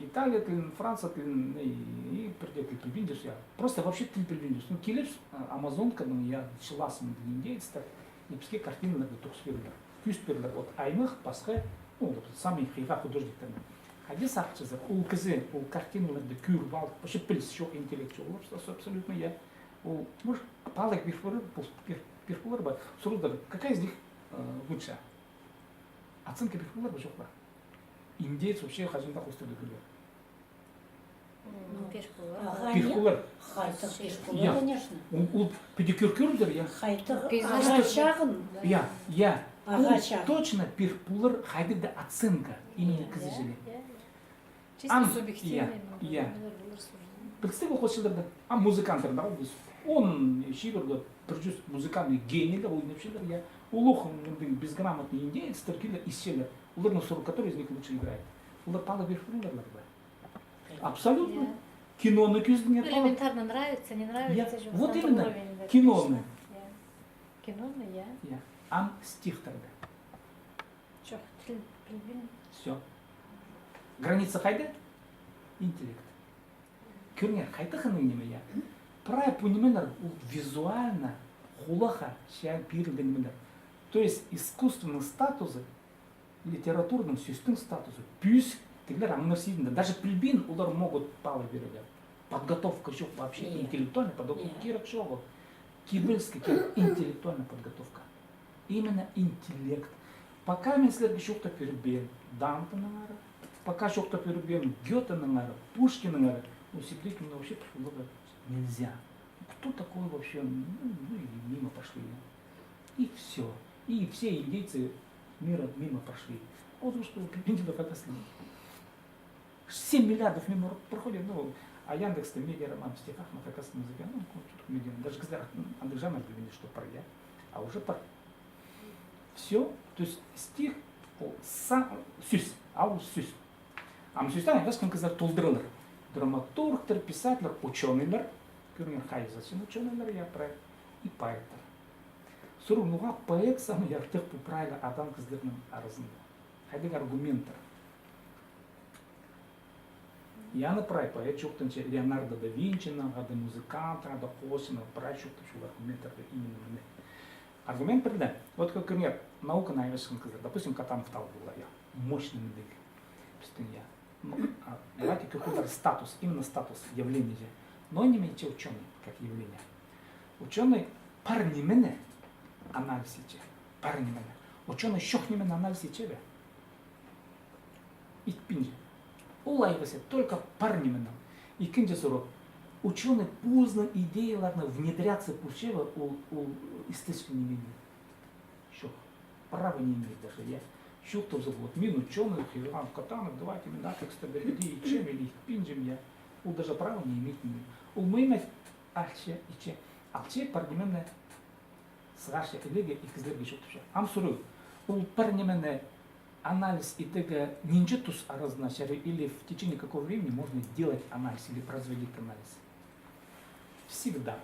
Италия тілін, Франция тілін, и, и пірдее тіл пілбинчебіс, я. Просто вообще тіл пілбинчебіс. Ну, килебіс, а, Амазонкадаң, я, чылаабыс мындағ индеецтер, и піске картиналарны тоғыс пирерлер. Кӧзіт пирерлер, вот, аймах пасха, ну, вот, самый хыйға художниктерні. Хайди сағынчазар, ол кізі, ол картиналарны кӧріп алып, вообще піліс чох, интеллект чох, ол абс-, абсолютно, я. Ол, может, паалағ пир полар, пол-, пир, пир полар ба? Суралар, какая из них, э, лучше? Оценка пир полар ба, чох па? Индеец вообще хаҷан даа хоостыра кӧрген? Ну, пир полар. Пир полар. Хайдағ пир полар, конечно. Ол, ол піди кӧр-, кӧрілдір, я. Хайдағ ағаа чағын. Я, я. Ағаа чағын. Ол точно пир полар, хайдағ даа оценка. Именно кізі чіли. Чисто субъективный, я. Пілістіг ол хоосчыларны. А музыканттарны ол піс. Он чибіргі пір чӱс музыкальный генийлер ойнапчалар, я. Улуғ мындағ безграмотный индеецтер килер, исчелер. Оларны сурал, который из них лучше играет. Олар паалағ пир поларлар ба? Абсолютно. Я. Киноны кӧзідіңер. Элементарно нравится, не нравится. Я. Вот именно. Киноны. Я. Киноны, я. Я. Ам стихтарны. Чох, тіл пілбин. Всё. Граница хайда? Интеллект. Кӧріңер, хайдағ хынығ ниме, я. Прай пу нимелер ол визуально, хулахха чайаан пирілген нимелер. То есть искусственный статузы, литературный сӧстің статузы, пӧзік, тігілер аңнар сидінде. Даже пілбин, олар могут паалағ пирерге. Подготовка чох вообще, интеллектуальная подготовка. Кирек чоғыл. Кибеліске кирек интеллектуальная подготовка. Именно интеллект. Пока мин сірерге чоохтап пирбеем Дантенаңар, пока чоохтап пирбеем Гётенаңар, Пушкиннаңар, ну, сибдей кӧні вообще пір поларға нельзя. Кто такой вообще? Ну, ну и мимо пошли. И всё. И все индейцы мира мимо прошли. Потому что пілбинчелер хакас тілін. Семь миллиардов мимо проходит, ну, а Яндекста медиа роман в стихах на хакасском языке, ну, медиа, даже кізілер андағ жанр пілбинче, что пар, я, а уже пар. Всё, то есть стих, ол са-, сӧс, алғыс сӧс. Ам сӧсті андағ кізілер толдыралар. Драматургтар, писательлер, учёныйлар, кӧріңер, хайзы син учёныйлар, я, прай, и поэттер. Сурығ, ноға поэт самый артых пу прай ла анаң кізілернің аразында? Хайдағ аргументтер? Яны прай поэт чоохтанча Леонардо да Винчині, анда музыкантты, анда хоосчыны прай чоохтанча, ол аргументтарны именно мына. Аргумент пірдее. Вот кӧріңер, науканы айғасчатхан кізілер, допустим, Катановты алып алайах, я. Мощный мындағ. Пістің, я. Ну, а, давайте кӧрер статус, именно статус явления же. Но ниме итче учёный, как явление. Учёный пар нимені анализ итче, пар нимені. Учёный чох нимені анализ итче бе? Итпинче. Ол айғасча только пар нименең. Ікінҷі сурығ. Учёный позының идеяларына внедряться полча ба ол, ол естественный ниме? Чох. Права не имеет даже, я. Чох, то, вот мин учёный, хирург Катанов, давайте мин атекстарны піди итчем или итпинчем, я. Ол даже права не имеет. Ол ниме алча, итче. Алча, пар нимені сығарча, илеге, и кізілерге чоохтапча. Ам сурығ. Ол пар нимені анализ итеге нинҷе тус аразына чарир или в течение какого времени можно делать анализ или производить анализ? Всегда.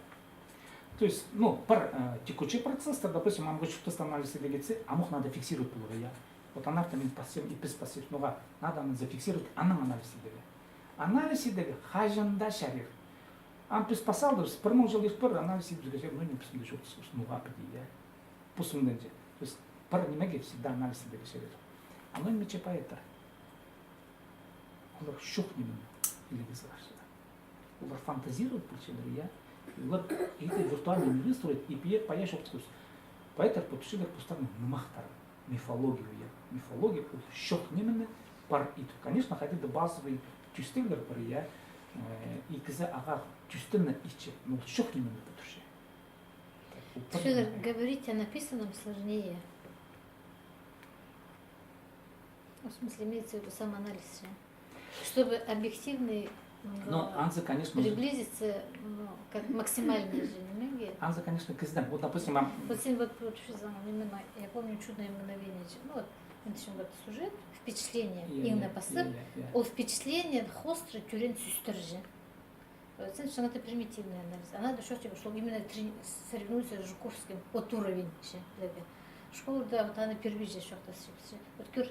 То есть, ну, пар, э, текучий процесстер, допустим, амғы чуртаста анализ итеге итсе, амох надо фиксировать поларға, я. Вот аннаңар мин пасчам, и піс пасчабыс, ноға надо аны зафиксировать, анаң анализ итеге. Анализ итеге хаҷан даа чарир. Ам піс пас алдыбыс, пір муң чыл ирт пар, анализ итіп кӧрчебіс, ну, ниме, піс мында чоохтаспаабыс, ноға піди, я. Пу сыннарҷа. То есть пар нимеге всегда анализ итеге чарир. Анаң ниме итче поэттер? Олар чох нимені илеге сығарчалар. Олар фантазировать полчалар, я. Олар иди виртуальный мирны строить, и пие пая чоохтабыс. Поэттер пу тӱсчелер постарының нымахтарын, мифологию, я. Мифология ол чох нимені пар иту. Конечно, хайди-да базовый тӱстеглер пар, я. Э, и кізі ағаа тӱстені итче, но ол чох нимені пу тӱсче. Так, ол пар нимені. Говорить о написанном сложнее. В смысле, имеется в виду самоанализ же. Чтобы объективный, м, ну, анзы, конечно, приблизиться, ну, как максимально же, нимеге. Анзы, конечно, кізідең. Вот, допустим, а вот сен вот, вот, что за, именно, я помню «Чудное мгновение» же. Ну, вот, мин тіпчем, вот сюжет, впечатление, я, именно, я, постап, я, я, я. Ол впечатление хоостыра тӧреен сӧстер же. Сен шаңаты примитивный анализ. Ана да чоохтабыс, что именно трени-, соревнуется с Жуковским, вот уровень ше, леге. Школада вот аны пирбинче чоохтасчабыс. Вот кӧр,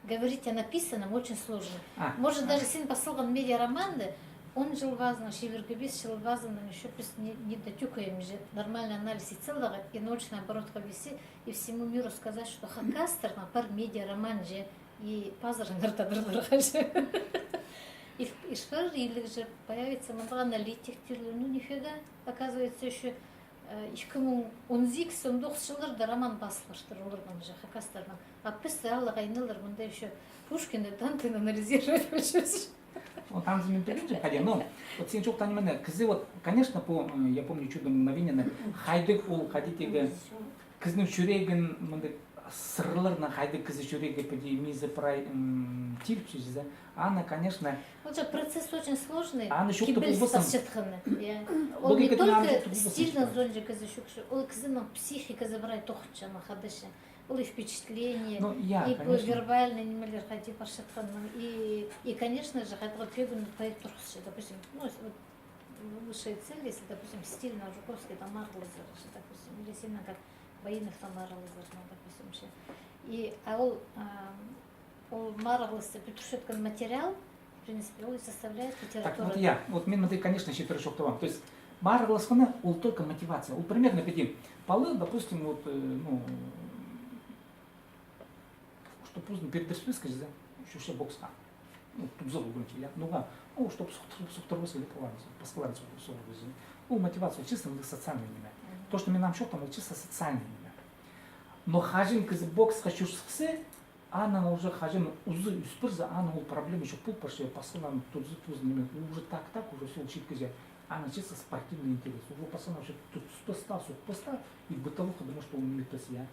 говорить о написанном очень сложно. А, может, а, даже син пас салған медиароманды, он чыл пазынаң, чибіргі пис чыл пазынаң, ещё піс не, не дотюкаем же, нормальный анализ ит саларға, и научный оборотха вести, и всему миру сказать, что хакастарның пар медиароман же, и пазырыңар тадарларға же. И, и шпар иліг же появится мындағ аналитиктер, ну, нифига, оказывается, ещё, э, ікі муң он сигіс, он тоғыс чылларда роман пазылғаштыр оларның же, хакастарның. А піс аллағайнылар мында ещё Пушкинді, Дантені анализировать полчабыс. Вот анзы мин пілбинчем, хайди, но вот син чоохтаан ниме, кізі вот, конечно, пу, м, я помню «Чудное мгновение», хайдағ ол, хайди тігі, кізінің чӱрегін, мындағ сырларны хайдағ кізі чӱрегі піди мизі прай, м, тиліпче чізе. Аны, конечно, ол же процесс очень сложный. Аны чоохтап полбассың. Кибеліс пасчатханы. Я. Ол не только стильнің зонҷа кізі чӧкче, ол кізінің психиказы прай тоғынча, ана хадача. Ол и впечатление, ну, я, и, конечно, вербальный нимелер хайди парчатханын, и, и, конечно же, хайдағ пӧгін поэт турғысча, допустим, ну, с-, вот, высшая цель, если, допустим, стильнең Жуковскийдең марығлазар, допустим, или синнең как Баиновтаң марығлазар, ну, допустим, ше. И, а ол, а, ол марығласты пӱдірчеткен материал, в принципе, ол и составляет литературу. Так вот, я, вот мин мында, конечно, читіре чоохтабаам. То есть марығласханы ол только мотивация. Ол примерно піди. Пала, допустим, вот, э, ну, чтоб позын пирдіріспеске чізе, чӧрче боксха. Ну, тубза полғанча, я. Ну, а, о, чтоб сохтыр-, сохтырбасха, или паланы, пасхаларын сох-, сохтырбасха. Ол мотивация, чисто мындағ социальный ниме. Мгм. То, что мин ам чоохтаам, ол чисто социальный ниме. Но хаҷан кізі боксха чӧр сыхса, анаң уже хаҷан узы ӧс парза, анаң ол проблема чох пол парча, пасхаларын тузы, тузы ниме, уже так, так, уже всё, ол читкіҷе. Анаң чисто спортивный интерес. Уже пасхаларын уже ту-, туспас таа, сохпас таа, и бытовуха, потому что ол ниме итпес, я.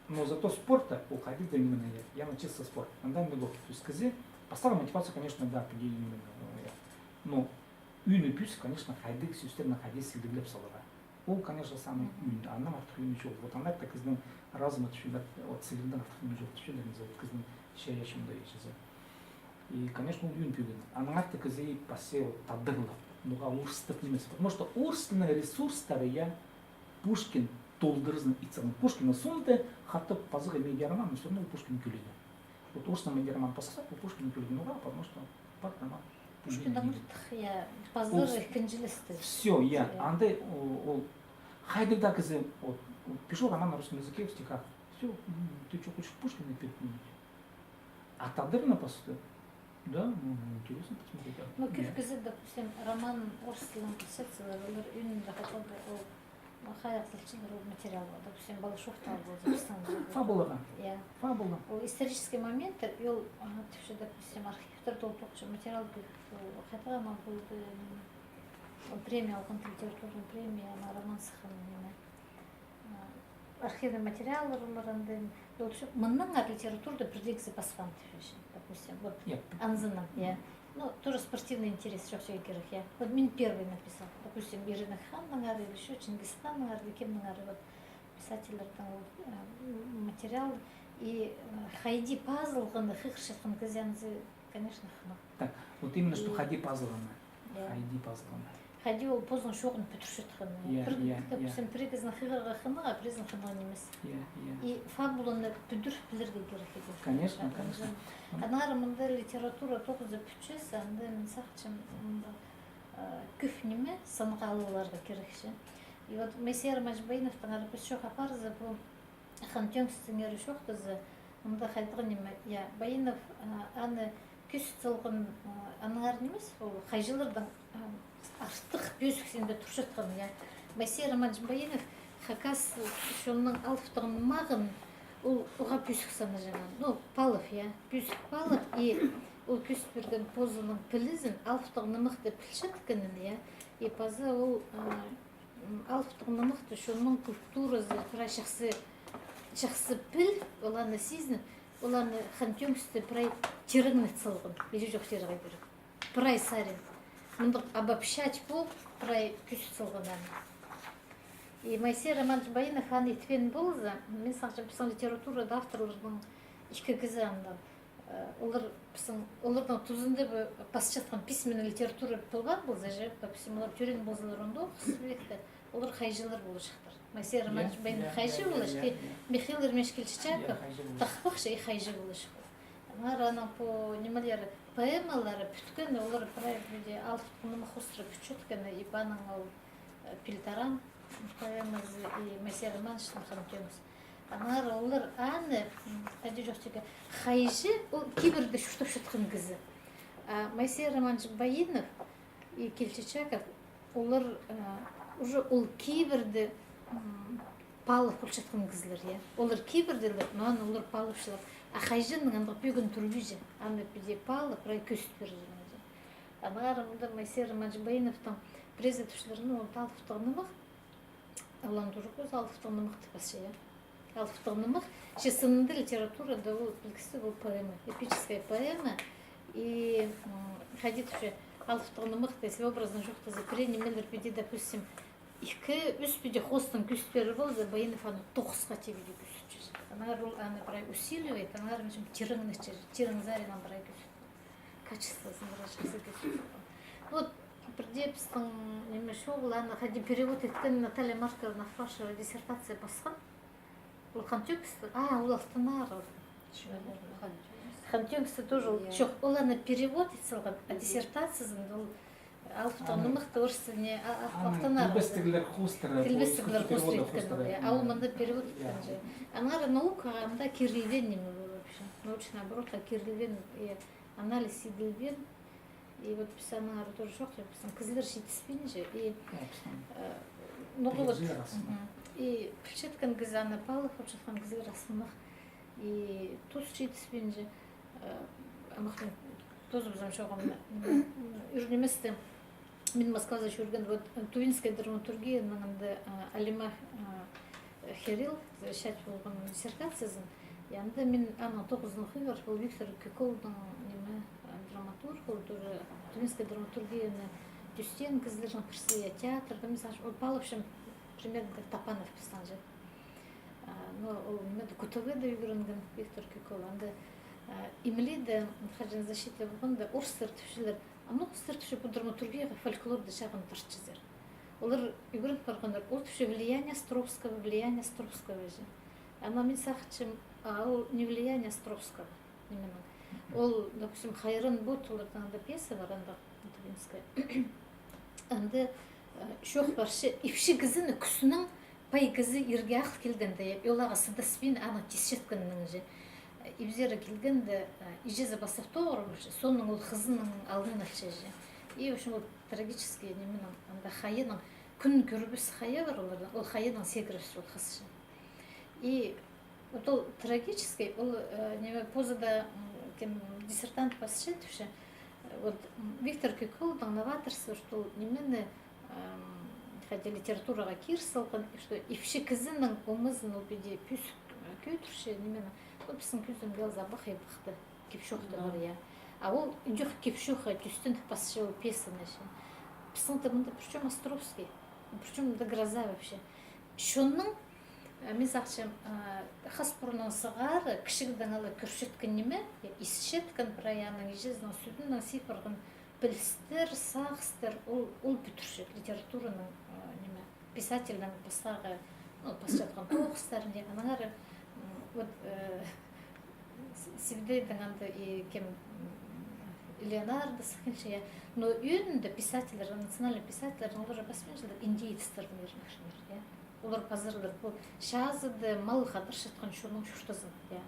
Но зато спортта, ол хайдағ-да ниме, я, я, ну, чисто спорт. Анда ниме, то есть кізі, пастағы мотивация, конечно, да, піди ниме, я. Но ӧӧні пӧзік, конечно, хайдағ сӧстерні хайди сілдіглеп саларға. Ол, конечно, самый ӧӧні. Аннаң артых ӧӧні чоғыл. Вот аннаң артых кізінің разумы тіпчелер, вот сілігінең артых ниме чоғыл тіпчелер, вот кізінің чайаачында итчезе. И, конечно, ол ӧӧн пӧгін. Анаң артых кізі пасча тадарлап. Ноға орыстап нимес. Потому что орыс тілінің ресурстары, я, Пушкин толдырызын ит салған. Пушкиннің соонда хатап пазарға медиароман, но всё равно ол Пушкиннің кӧлігі. Вот орыстың медиароман пасса, ол Пушкиннің кӧлігі. Ноға, потому что пак роман. Пушкиннің артых, я, пазарға ікінҷілесті. Всё, я, анда ол, ол хайдағ-да кізі, вот, пишу роман на русском языке в стихах. Всё, м, ты чё, хочешь Пушкина переплюнуть? А тадарлап пасты. Да, ну, интересно посмотреть, а. Ну, кӧп кізі, допустим, роман орыс тілінең пасчатса, олар ӧӧнінде хатап ол, ну, хайығ салчалар ол материалға, допустим, Балашовтағы полза, пістің же. Фабулаға. Я. Фабула. Ол исторический момент, и ол, ана, тіпче, допустим, архивтерде ол тоғынча материал кӧп, ол хайдағ роман полды, м, ол премия алған, литературный премия, ана, роман сыххан ниме. А, архивный материаллар олар анда, ол ӱчӱн мыннаң ары литературада пірдеңзі пасхан тіпче, допустим, вот, я, анзынаң, я. Ну, тоже спортивный интерес чох чізе кирек, я. Вот мин первый написал, допустим, Ирина Ханнаң ары, или ещё Чингис Ханнаң ары, кемнең ары, вот, писательлердең, вот, э, м, материал, и, э, хайди пазылғаны хығырчатхан кізі анзы, конечно, хынығ. Так, вот именно, что хайди пазылғаны. Я. Хайди пазылғаны. Хайди ол позының чооғын пӱдірчеткені. Я, я, я. Пір, допустим, пірігізін хығырарға хынығ, а пірігізін хынығ нимес. Я, я. И фабуланы пӱдір пілерге кирек еді. Конечно, конечно. Аннаңар мында литература тоғызы пӱтчес, анда мин сағынчам, мында, э, кӧп ниме санға аларға кирек чи. И вот Моисей Романович Баиновтаң ары піс чоох апарза, пу Хан Тӧңістің ері чоохтаза, мында хайдағ ниме, я, Баинов, а, аны кӧзіт салған, а, аннаңар нимес, ол хайҷылардаң артых пӧзік синде турчатхан, я. Моисей Романович Баинов хакас чонның алыптығ нымағын ол уғаа пӧзік санаҷаң. Ну, паалап, я, пӧзік паалап, и ол кӧзіт пирген позының пілізін, алыптығ нымахты пілчеткенін, я, и паза ол, а, м, алыптығ нымахты, чонның культуразы прай чахсы, чахсы піл, оларны сизін, оларны Хан Тӧңісте прай тирең ит салған, иди чоохтирға кирек. Прай сарин. Мындағ обобщать пол, прай кӧзіт салған аны. И Моисей Романович Баинов аны итпеен полза, мин сағынчам, пістің литературада авторларның ікі кізі анда. Э, олар, пістің, оларның тузында бу пасчатхан письменный литература полған полза же, допустим, олар тӧреен ползалар он тоғызынҷы векте, олар хайҷылар поларҷых. Моисей Романович Баинов хайҷы поларҷых, Михаил Еремеевич Кильчичаков тахпахчы и хайҷы поларҷых. Аннаңар аның пу нимелері, поэмалары пӱткен, олар прай пиди алыптығ нымах хоостыра пӱтчеткені, и пу аның ол, э, Пил Таран поэмазы, и Моисей Романовичтің Хан Тӧңіс. Аннаңар олар аны, м, хайди чоохтирға, хайҷы ол кибірде чуртапчатхан кізі. А Моисей Романович Баинов и Кильчичаков, олар, э, уже ол кибірде, м, паалап полчатхан кізілер, я. Олар кибірделер, но аны олар паалапчалар. А хайҷының андағ пӧгін турбинча, аны пиди паалап, прай кӧзіт пирерге. Аннаңар мында Моисей Романович Баиновтың пірее тіпчелерін, ол алыптығ нымах, Алан тоже кӧзі алыптығ нымахты пасча, я. Алыптығ нымах, че сынында литературада ол пілдістіг ол поэма, эпическая поэма. И, м, хайди тіпче, алыптығ нымахты, если образын чоохтаза, пірее нимелер пиди, допустим, ікі, ӱс пиди хоостаң кӧзіт пирер полза, Баинов аны тоғысха тее пиди кӧзітче. Аннаңар ол аны прай усиливает, аннаңар, мин сағынчам, тирең итче, тирең саринаң прай кӧзіт. Качествозын прай чахсы кӧзіт. Вот, пірдее пістің ниме чоғыл, аны хайди перевод иткен Наталья Марковна Фашева диссертация пасхан. Ол Хан Тӧңісті, а, ол Алтын Арығ. Хан Тӧңісті тоже ол, чох, ол аны перевод ит салған, а диссертациязын ол алыптығ нымахты орыс тіліне, а, а, Алтын Арығ. Тілбестіглер хоостыра, тілбестіглер хоостыра иткен, я, а ол мында перевод иткен же. Аннаңар наукаға анда кирілбеен ниме пу вообще. Научный оборотха кирілбеен, я. Анализ иділбеен. И вот піс аннаңар тоже чоохтирбыс, пістің кізілер читіспинче. И, э, ну вот, и пілчеткен кізі, аны паалап полчатхан кізілер асылнах. И тус читіспинче. Э, амах мин тоже паза чоғым, м, ӱр ниместе. Мин Москвазар чӧргенде, вот, э, тувинская драматургияның анда, э, Алима, э, Херил защищать полған диссертациязын. И анда мин аның тоғызын хығыр, ол Виктор Кюколдың, ниме, э, драматург, ол тоже тувинская драматургияны тӧстеен кізілернің пірсі, я, театрда, мин сағынчам, ол паалапчам, примерно как Топанов пістің же. А, ну, ол ниме, Ку Т В-да ӱгренген Виктор Кюкол. Анда, а, ИМЛИ-да, хаҷан защита полғанда, орыстар тіпчелер, а ну, орыстар тіпче, пу драматургияға фольклорды чағын тартчазар. Олар ӱгрен парғаннар, ол тіпче влияние Островского, влияние Островского же. Ана мин сағынчам, а ол не влияние Островского, нименің. Ол, допустим, Хайран Бот, оларның анда пьеса пар, анда, тувинская. Анда, э, чоох парча, ипчі кізіні кӱснің пай кізі ирге ағыл килгенде, и оларға сыдаспин, аны тисчеткеннің же. Ибзері килгенде, э, иҷезі пастап тоғыр полча, соонаң ол хызының алнын алча же. И, в общем, ол трагический нименің, анда хайаның, кӱн кӧрбес хая пар оларның, ол хайанаң сегірібіс ол хыс же. И вот ол трагический, ол, э, ниме, позыда, м, кем, диссертант пасча тіпче, э, вот, м, Виктор Кюколдың новаторство, что ол нимені, м, хайди литератураға кир салған, и что ипчі кізінің омазын ол пиди пӧзік, э, кӧдірче, нименің, ол пістің кӧзідімге алза, абахай пахта, кип-чоохтар пар, я. А ол ӱдӧк кип-чоохха тӧстеніп пасча ол пьесаны же. Пістің дее мында причём Островский, причём мында Гроза вообще. Чонның, э, мин сағынчам, э, хас пуруннаң сығара кічігдең ала кӧрчеткен ниме, я, исчеткен прай аның иҷезінің сӱтінең сыйпарған пілістер, сағыстар, ол, ол пӱдірче литератураның, э, ниме, писательнің пастағы, ну, пасчатхан тоғыстарын, я, аннаңар, м, вот, э, С-, Сибдейдің анда и кем, м, Леонардо Сахилча, я. Но ӧӧнінде писательлер, национальный писательлер, олар паспинчалар индеецтернең, например, я. Олар пазарлар пу чазыда мал хадарчатхан чонның чуртазын, я.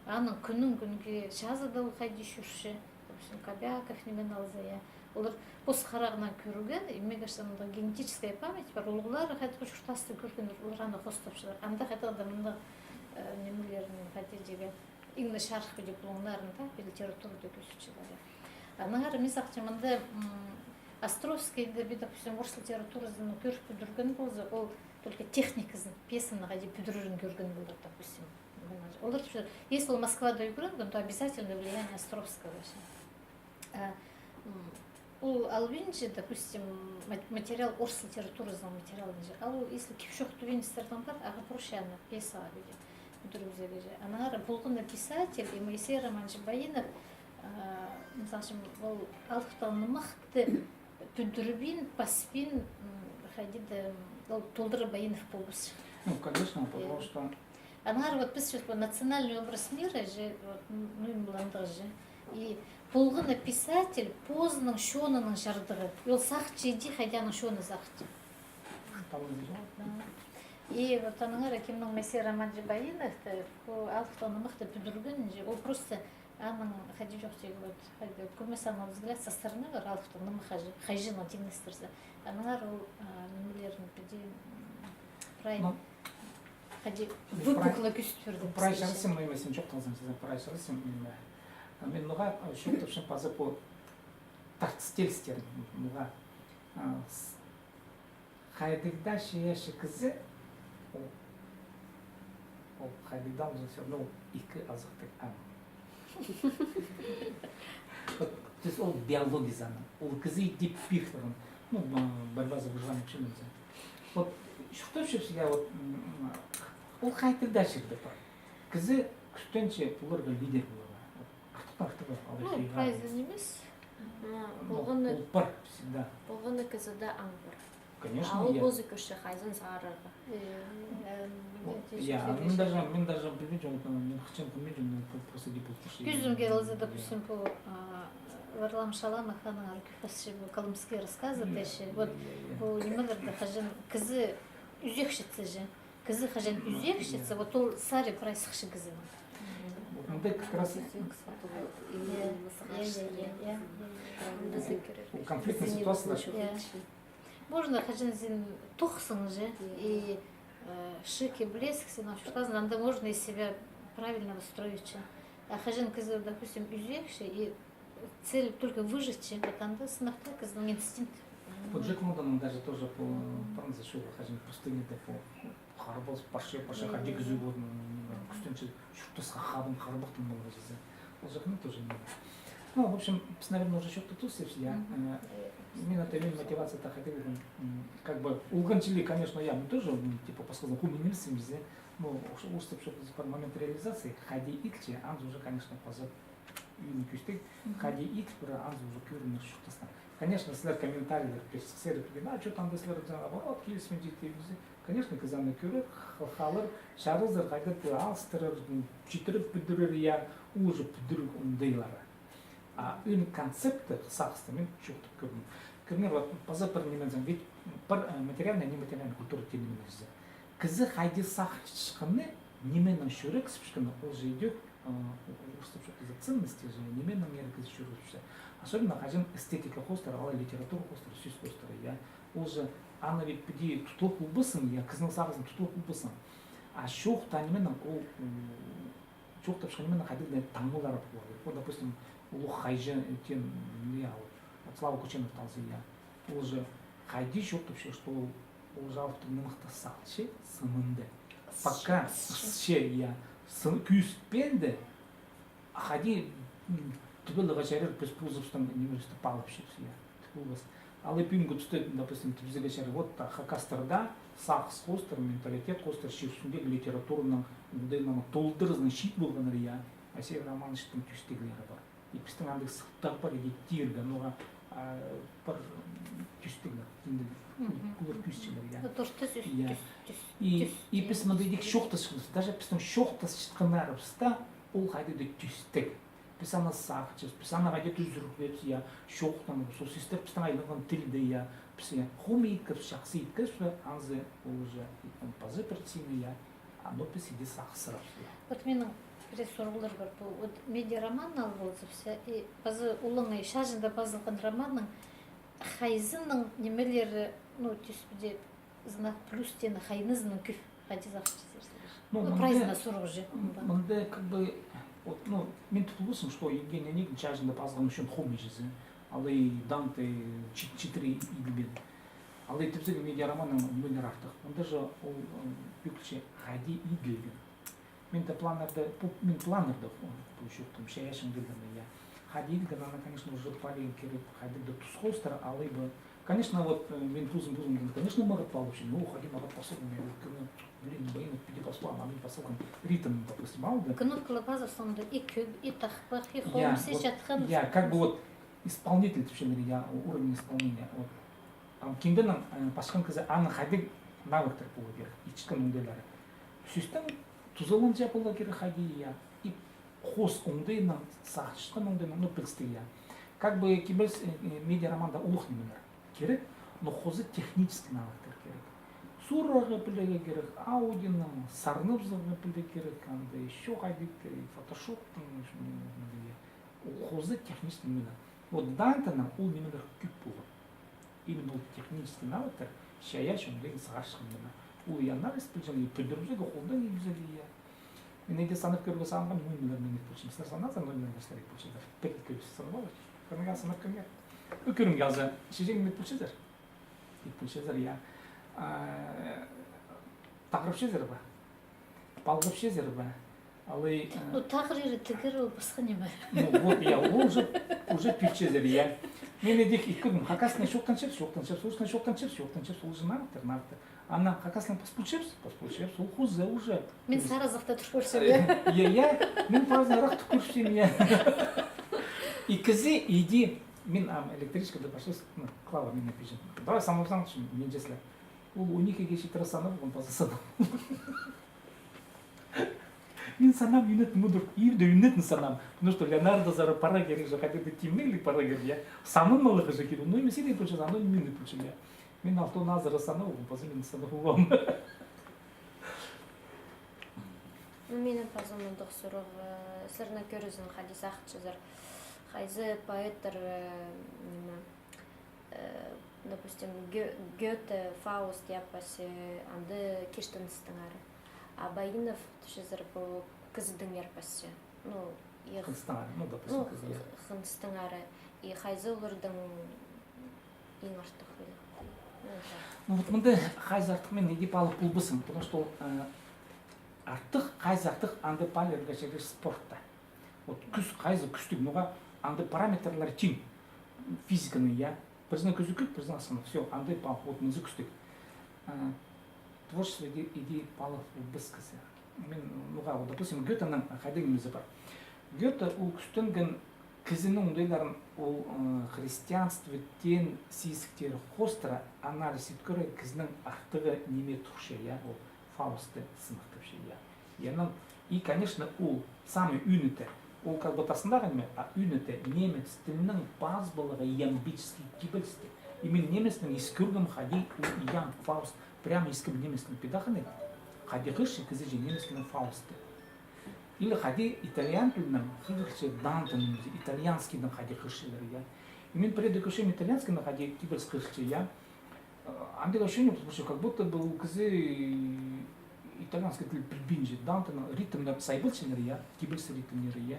Аның кӱннең кӱнге чазыда ол хайди чӧрче, допустим, Кобяков ниме алза, я. Олар пос харағынаң кӧрген, и мағаа андағ генетическая память пар, улуғлары хайдағ чуртасты кӧргеннер, олар аны хостапчалар. Анда хайдағ-да мындағ, э, нимелерін, хайди дее, иң не чарых пиди пулуңнарын даа литературада кӧзітчелер. Аннаңар мин сағынчам, мында, м, Островскийді пу, допустим, орыс литературазын кӧр пӱдірген полза, ол только техниказын, пьесаны хайди пӱдірерін кӧрген полар, допустим. Олар, если ол Москвада ӱгренген, то обязательно влияние Островского же. А, м, ол албинча, допустим, мат-, материал, орыс литературазының материалын же. А ол, если кип-чоохты ӧністірген пар, ағаа проще аны пьесаға пиди пӱдірібізерге же. Аннаңар полған на писатель, и Моисей Романович Баинов, а, мисал ӱчӱн, ол алыптығ нымахты пӱдірбин, паспин, м, хайди даа, м, ол толдыра Баинов полбас. Ну, конечно, потому что Аннаңар вот піс чӧрчебіс национальный образ мира же, вот, м, ну, ниме андағ же. И полған на писатель позының чонының чардығы. И ол сағынча иди, хайди аның чоны сағынча. Там не знаю. Вот, да. И вот аннаңар кемнің, Моисей Романович Баинов, та, пу алыптығ нымахты пӱдірген же, ол просто аның хайди чох тегі, вот, хайди, кӧмес аның взгляд со стороны пар, алыптығ нымахха же, хайҷынаң тиңнестірзе. Аннаңар ол, а, нимелерін пиди, м, прай, ну, хайди, выпукло кӧзіт пирді. Прай чарасым, ниме, син чоохтазың, син прай чарасым, ниме. А мин ноға, а, чоохтапчам паза пу тартыс тилістерін, ноға, а, с-, хайдағ даа чайаачы кізі, ол, ол хайдағ даа, ол всё равно ікі азыхтығ аң. Вот, то есть ол биология саны, ол кізі идіп пирген, ну, м, борьба за выживание вообще нельзя. Вот, чоохтапчам сірерге, вот, м, ол хайдағ даа чирде пар. Кізі кӱстенче поларға, лидер поларға. Вот, артых, артых, артых. Ну, прайзы нимес. Ну, полған на, ол пар всегда. Полған на кізіде аң пар. Конечно, а ол позы кӧрче хайзын сарарға. Э, э, я, мин даже, мин даже пілбинчем, мин хачан кӧрбинчем, ну, пу-, просто дее полып парча. Кӧзімге алза, допустим, пу, а, Варлам Шаламов, аның ары кӧп пасча пу «Калмыцкие рассказы» теече. Вот, пу нимелерде хачан кізі ӱзекчетсе же. Кізі хачан ӱзекчетсе, вот ол сари прай сыхча кізінің. Вот мында как раз конфликтная ситуация. Можно хачан син тоғысың же, и, э, шыки блеск син чуртазың, анда можно и себя правильно выстроить же. А хачан кізі, допустим, ӱзекче, и цель только выжить же, вот анда сынап таа кізінің инстинкт. Вот Джек Лондонның даже тоже пу, пу, пазы чоохтаан, хачан пустыняда пу харбас, парча, парча, хайди кізі полған, кӱстенче чуртасха, хадам харбахтаң поларға чізе. Ол чахтаң тоже ниме. Ну, в общем, піс, наверное, уже чоохтап тоозыбыс, я. Э, мин это, мин мотивация-то хайди полған, м, как бы, олған чіли, конечно, я, мы тоже, м, типа, пасхазын хуман нимес, я. Ну, орыстап чоохтаза, пар момент реализации, хайди иділче, анзы уже, конечно, паза ӱн кӧстег, хайди идіп пар, анзы уже кӧрінер чуртастаң. Конечно, сірер комментарийлер пирзер, сірер пирген, а чё там, сірер, наоборот, киліспинче тибізер. Конечно, кізі аны кӧрер, ха-, халар, чарызар, хайди-да алыстырар, читіріп пӱдірер, я, уже пӱдіріг оңдайлары. А ӱн концепті, сағысты мин чоохтап кӧрдім. Кӧріңер, вот, паза пір ниме, ведь пір, э, материальная, нематериальная культура тимнеме чізе. Кізі хайди сағынчатханы, нименең чӱрексіпчеткені, ол же идӧк, э, орыстап чоохтаза, ценности же, нименең ары кізі чӱрексіпче. Особенно хачан эстетика хоостыра, алай литература хоостыра, сӧс хоостыра, я. Ол же аны ведь піди тутыл полбассың, я, кізінің сағызын тутыл полбассың. А чоохтаан нименең ол, м, чоохтапчатхан нименің хайдағ-да таңмалары полар. Вот, допустим, улуғ хайҷы, э, тиин, я, вот, Слава Кученовты алза, я. Ол же хайди чоохтапча, что ол, ол же алыптығ нымахты салча сынында. Пока ысча, я, сын-, кӧзітпеенде, хайди, м, тіп аларға чарир, піс позыбыстың нимебісті паалапчабыс, я. Тіп полбас. Алай пӱӱнгі туста, допустим, тібізерге чарир, вот, та, хакастарда сағыс хоостыра, менталитет хоостыра, чир ӱстӱндегі литератураның оңдайларының толдыразынаң чиит полғаннар, я, Моисей Романовичтің тӧстеглері пар. И пістің андағ сылтағ пар, иди тирге, ноға, а, пар тӧстеглер, ниме, кулар кӧзітчелер, я. Вот орта сӧс, я. Тӧс, тӧс, и, тӧс, и піс мында идӧк чоохтасчатханыбыс, даже пістің чоохтасчатханнарыбыста ол хайди-да тӧстег. Піс аны сағынчабыс, піс аны хайди-да ӱзӱргебіс, я, чоохтанабыс, ол сӧстер пістің айланған тілде, я, піс, я, хомай иткебіс, чахсы иткебіс, анзы ол уже паза причина, я, аны піс иди сағыссырабыс, я. Вот минің Пірее сурығлар пар. Пу, вот, медиа роман алып алзабыс, и паза улуғ чазында пазылған романның хайзының нимелері, ну, тӱспеде знак плюс теен хайзының кӧп, хайди сағынчазар сірер? Ну, ну, мында, прайзына сурығ же, м, мында. Мында как бы, вот, ну, мин тутчам, что Евгений Онегин чазында пазылған ӱчӱн хомай чізе. Алай Данте чит-, читіре иділбеен. Алай тіпчезер, медиа романның нимелері артых. Мында же ол, м, пӱкӱлче хайди иділген. Мин дее планнарда, пу, мин планнарда, пу, пу чоохтаам, чайаачым килдірді, я. Хайди иділген, аны, конечно, уже палирға кирек, хайдағ-да тус хоостыра, алай ба. Конечно, вот, э, мин позым, позымды, конечно, мағат палыбысчам, ну, хайди мағат пазылған, я, вот, кӧні, блин, блин, піди пазылған, аны пазылған ритм, допустим, алды. Кнопкалар пазылғанда, и кӧп, и тахпах, и, я, хомыс, и вот, чатхан. Я, как бы вот исполнитель тіпчелер, я, уровень исполнения, вот. Ам кинденің, э, пасхан кізі, аның хайдағ навыктар поларға кирек, итчеткен оңдайлары. Сӧстің тузаланҷа поларға кирек хайди, я. И хоос оңдайнаң, сағынчатхан оңдайнаң, ну, пілістіг, я. Как бы кибеліс, э, э, медиа романда улуғ нимелер кирек, но хоза технический навыктар кирек. Сурарға пілерге кирек, аудионаң, сарнабызарға пілерге кирек, анда ещё хайдағ-да, фотошоптың, ещё не знаю, я. Ол хоза технический нимелер. Вот Дантенің ол нимелер кӧп полған. Именно ол технический навыктар, чайаачы оңдайын сығарчатхан ниме. Ол и анализ пілче, и пӱдірібізерге, холдаң идібізерге, я. Мин иди санап кӧрерге сағынғам, ноль нимелер мин ит полчам. Сірер саназар, ноль нимелер сірер ит полчазар. Пір, ікі, ӱс санап алар. Кӧрімге, санап кӧрімге. Ӱкӱрімге алза, чечегім ит полчазар. Ит полчазар, я. А, тағырапчазар ба? Палғапчазар ба? Алай, э, ну, тағыриры тігірі ол пасха ниме. Ну, вот, я, ол уже, уже пілчезер, я. Мин идӧк ит кӧрдім, хакаснаң чоохтанчабыс, чоохтанчабыс, орыснаң чоохтанчабыс, чоохтанчабыс, ол уже навыктар, навыктар. Анаң хакаснаң пас полчабыс, пас полчабыс, ол хоза уже. Мин саразахта тур кӧрчем, я. Я, я, мин пазырах тур кӧрчем, я. И кізі иди, мин ам электричкада пасчам, ну, Клава мині пиҷем. Давай санабызаң, мин чесле. Ол он ікіге читіре санап, он паза санап. Мин санам, ӱнетін мудур, ибде ӱнетін санам. Потому что Леонардозар пара кирек же, хайди-да тимнелік пара кирек, я. Сананмалығ же кирек. Ну, ниме син ит полчазың, аны ниме ит полчам, я. Мин алтон азыра санам, он паза мин санам. Ну, минің паза мындағ сурығ, э, сірернің кӧрізінең хайди сағынчазар. Хайзы поэттер, э, ниме, э, допустим, Гё-, Гёте Фауст ябпасча, анда киртіністеңер. А Баинов тіпчезер, пу кізідеңер пасча. Ну, и х-, хыныстаңар, ну, допустим, ну, кізідеңер. Х-, хыныстаңар. И хайзы олардаң иң артых, ну, да. Ну, вот мында хайзы артых мин иди паалап полбаспын, потому что ол, э, артых, хайзы артых анда паалирға чарир спортта. Вот кӱс, хайзы кӱстіг, ноға анда параметрлар тиң. Физиканың, я. Пірсінің кӱзі кӧп, пірсінің асхынах. Всё, анда паал, вот мынзы кӱстіг. А, творчество иди, иди паалап полбас кізі. Мин, ноға, вот, допустим, Гётенің хайдағ нимезі пар. Гёте ол кӱстенген кізінің оңдайларын ол, ы, христианство теен сизіктері хоостыра анализ ит кӧрерге, кізінің артығы ниме турча, я, ол Фаустты сыныхтапча, я. И анаң, и, конечно, ол самый ӱнеті, ол как бы тастындағы ниме, а ӱнеті немец тілінің пазбалығы, ямбический кибелісті. И мин немецнең ис кӧргем, хайди ол ямб Фауст, прямо ис кӧргем немецнең, піди ахын ит, хайди хығырча кізі же немецнең Фаустты. Или хайди итальян тілінең хығырча Дантенің итальянскийдең хайди хығырчалар, я. И мин пірее дее кӧрчем итальянскийдең хайди кибеліс хығырча, я. Андағ ощущение, потому что как будто бы ол кізі итальянский тіл пілбинче, Дантенің ритмнер сайбалчалар, я, кибеліс ритмнері, я.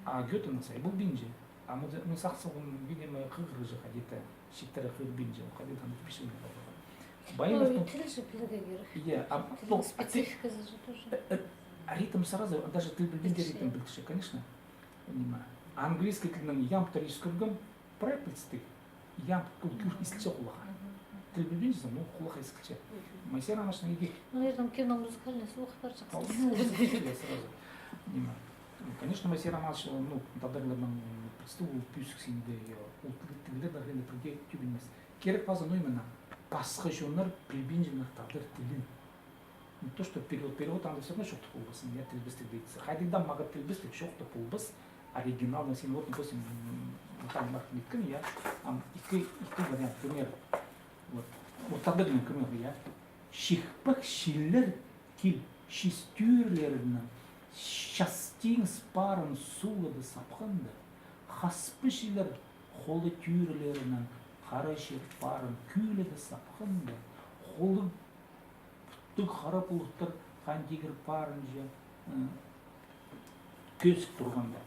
А Гётенің сайбалбинча. А мында, мин сағынчам, видимо, хығырҷы хайди-да, читіре хығырбинча, хайди-да андағ впечатление полған. Баиновтың... Ну, и тіл же пілерге кирек. Я, а, ну, а тіл... Тіл спецификазы же тоже. Э, э, а ритм сразу, даже тіл пілбинче ритм пілче, конечно. Понимаю. Английский тілнің ямбтар ис кӧргем, прай пілістіг. Ямб кӱр ис килче хулахха. Тіл пілбинчезің, ну, хулахха ис килче. Моисей Романовичтің иди. Ну, наверное, кино музыкальный слух пар. А, ну, уже пілче сразу. Понимаю. Ну, конечно, Моисей Романович, ну, тадарларның пілістіг ол пӧзік синде, я, ол тіл, тіллернең хыйны пірдее тӧбінмес. Кирек паза, ну, именно, пасха чоннар пілбинчелер тадар тілін. Не то, что перевод, перевод анда всё равно чоохтап полбассың, я, тілбестіг дее итсе. Хайдағ даа мағат тілбестіг чоохтап полбас, оригиналнаң син, вот, допустим, м, там бар ниткем, я, ам, ікі, ікі вариант, пример. Вот. Вот тадарларның пример, я. Чиикпек чииллер кил чис тӧрлерінең Час теңіз парын сулада сапханда, хаспы чилер холы тӧрелерінең хара чир парын кӧледе сапханда, холы путтығ хара пулуттар хан тигір парынҷа, ы, кӧзік турғанда.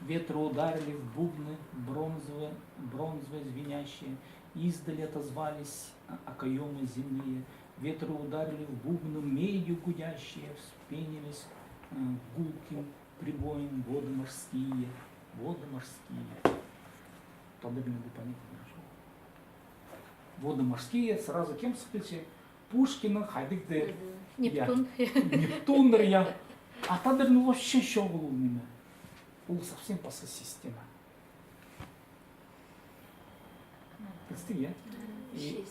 Ветры ударили в бубны бронзовые, бронзовые звенящие, издали отозвались, а, окоёмы земные. Ветры ударили в бубны медью гудящие, вспенились, э, гулким прибоем воды морские, воды морские. Тодырны понятно. Воды морские, сразу кем сыхтылча? Пушкиннің хайдағ-да, я, Нептун. Нептуннар, я. А Тодырны вообще чоғыл ол ниме. Ол совсем пасха система. Пілдістіг, я? И,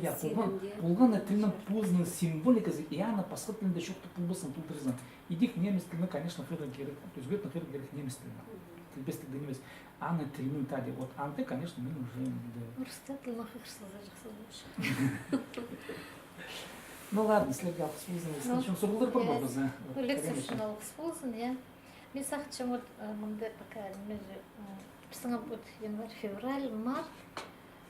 я, полған, полған на тілнің позының символиказы, и аны пасха тілінде чоохтап полбассың, толдырзаң. Идӧк немец тіліне, конечно, хығырарға кирек, то есть ӧтін хығырарға кирек немец тіліне. Тілбестіг дее нимес. Аны тілнің тади, вот анда, конечно, мин уже, да. Орыс тіліне хығырза, чахсы полча. Ну ладно, сірерге алғыс ползын. Ну, сурығлар пар ба, я, паза? Вот, лекция ӱчӱн алғыс ползын, я. Мин сағынчам, вот, э, мында пока, ниме же, м, пістің вот январь, февраль, март,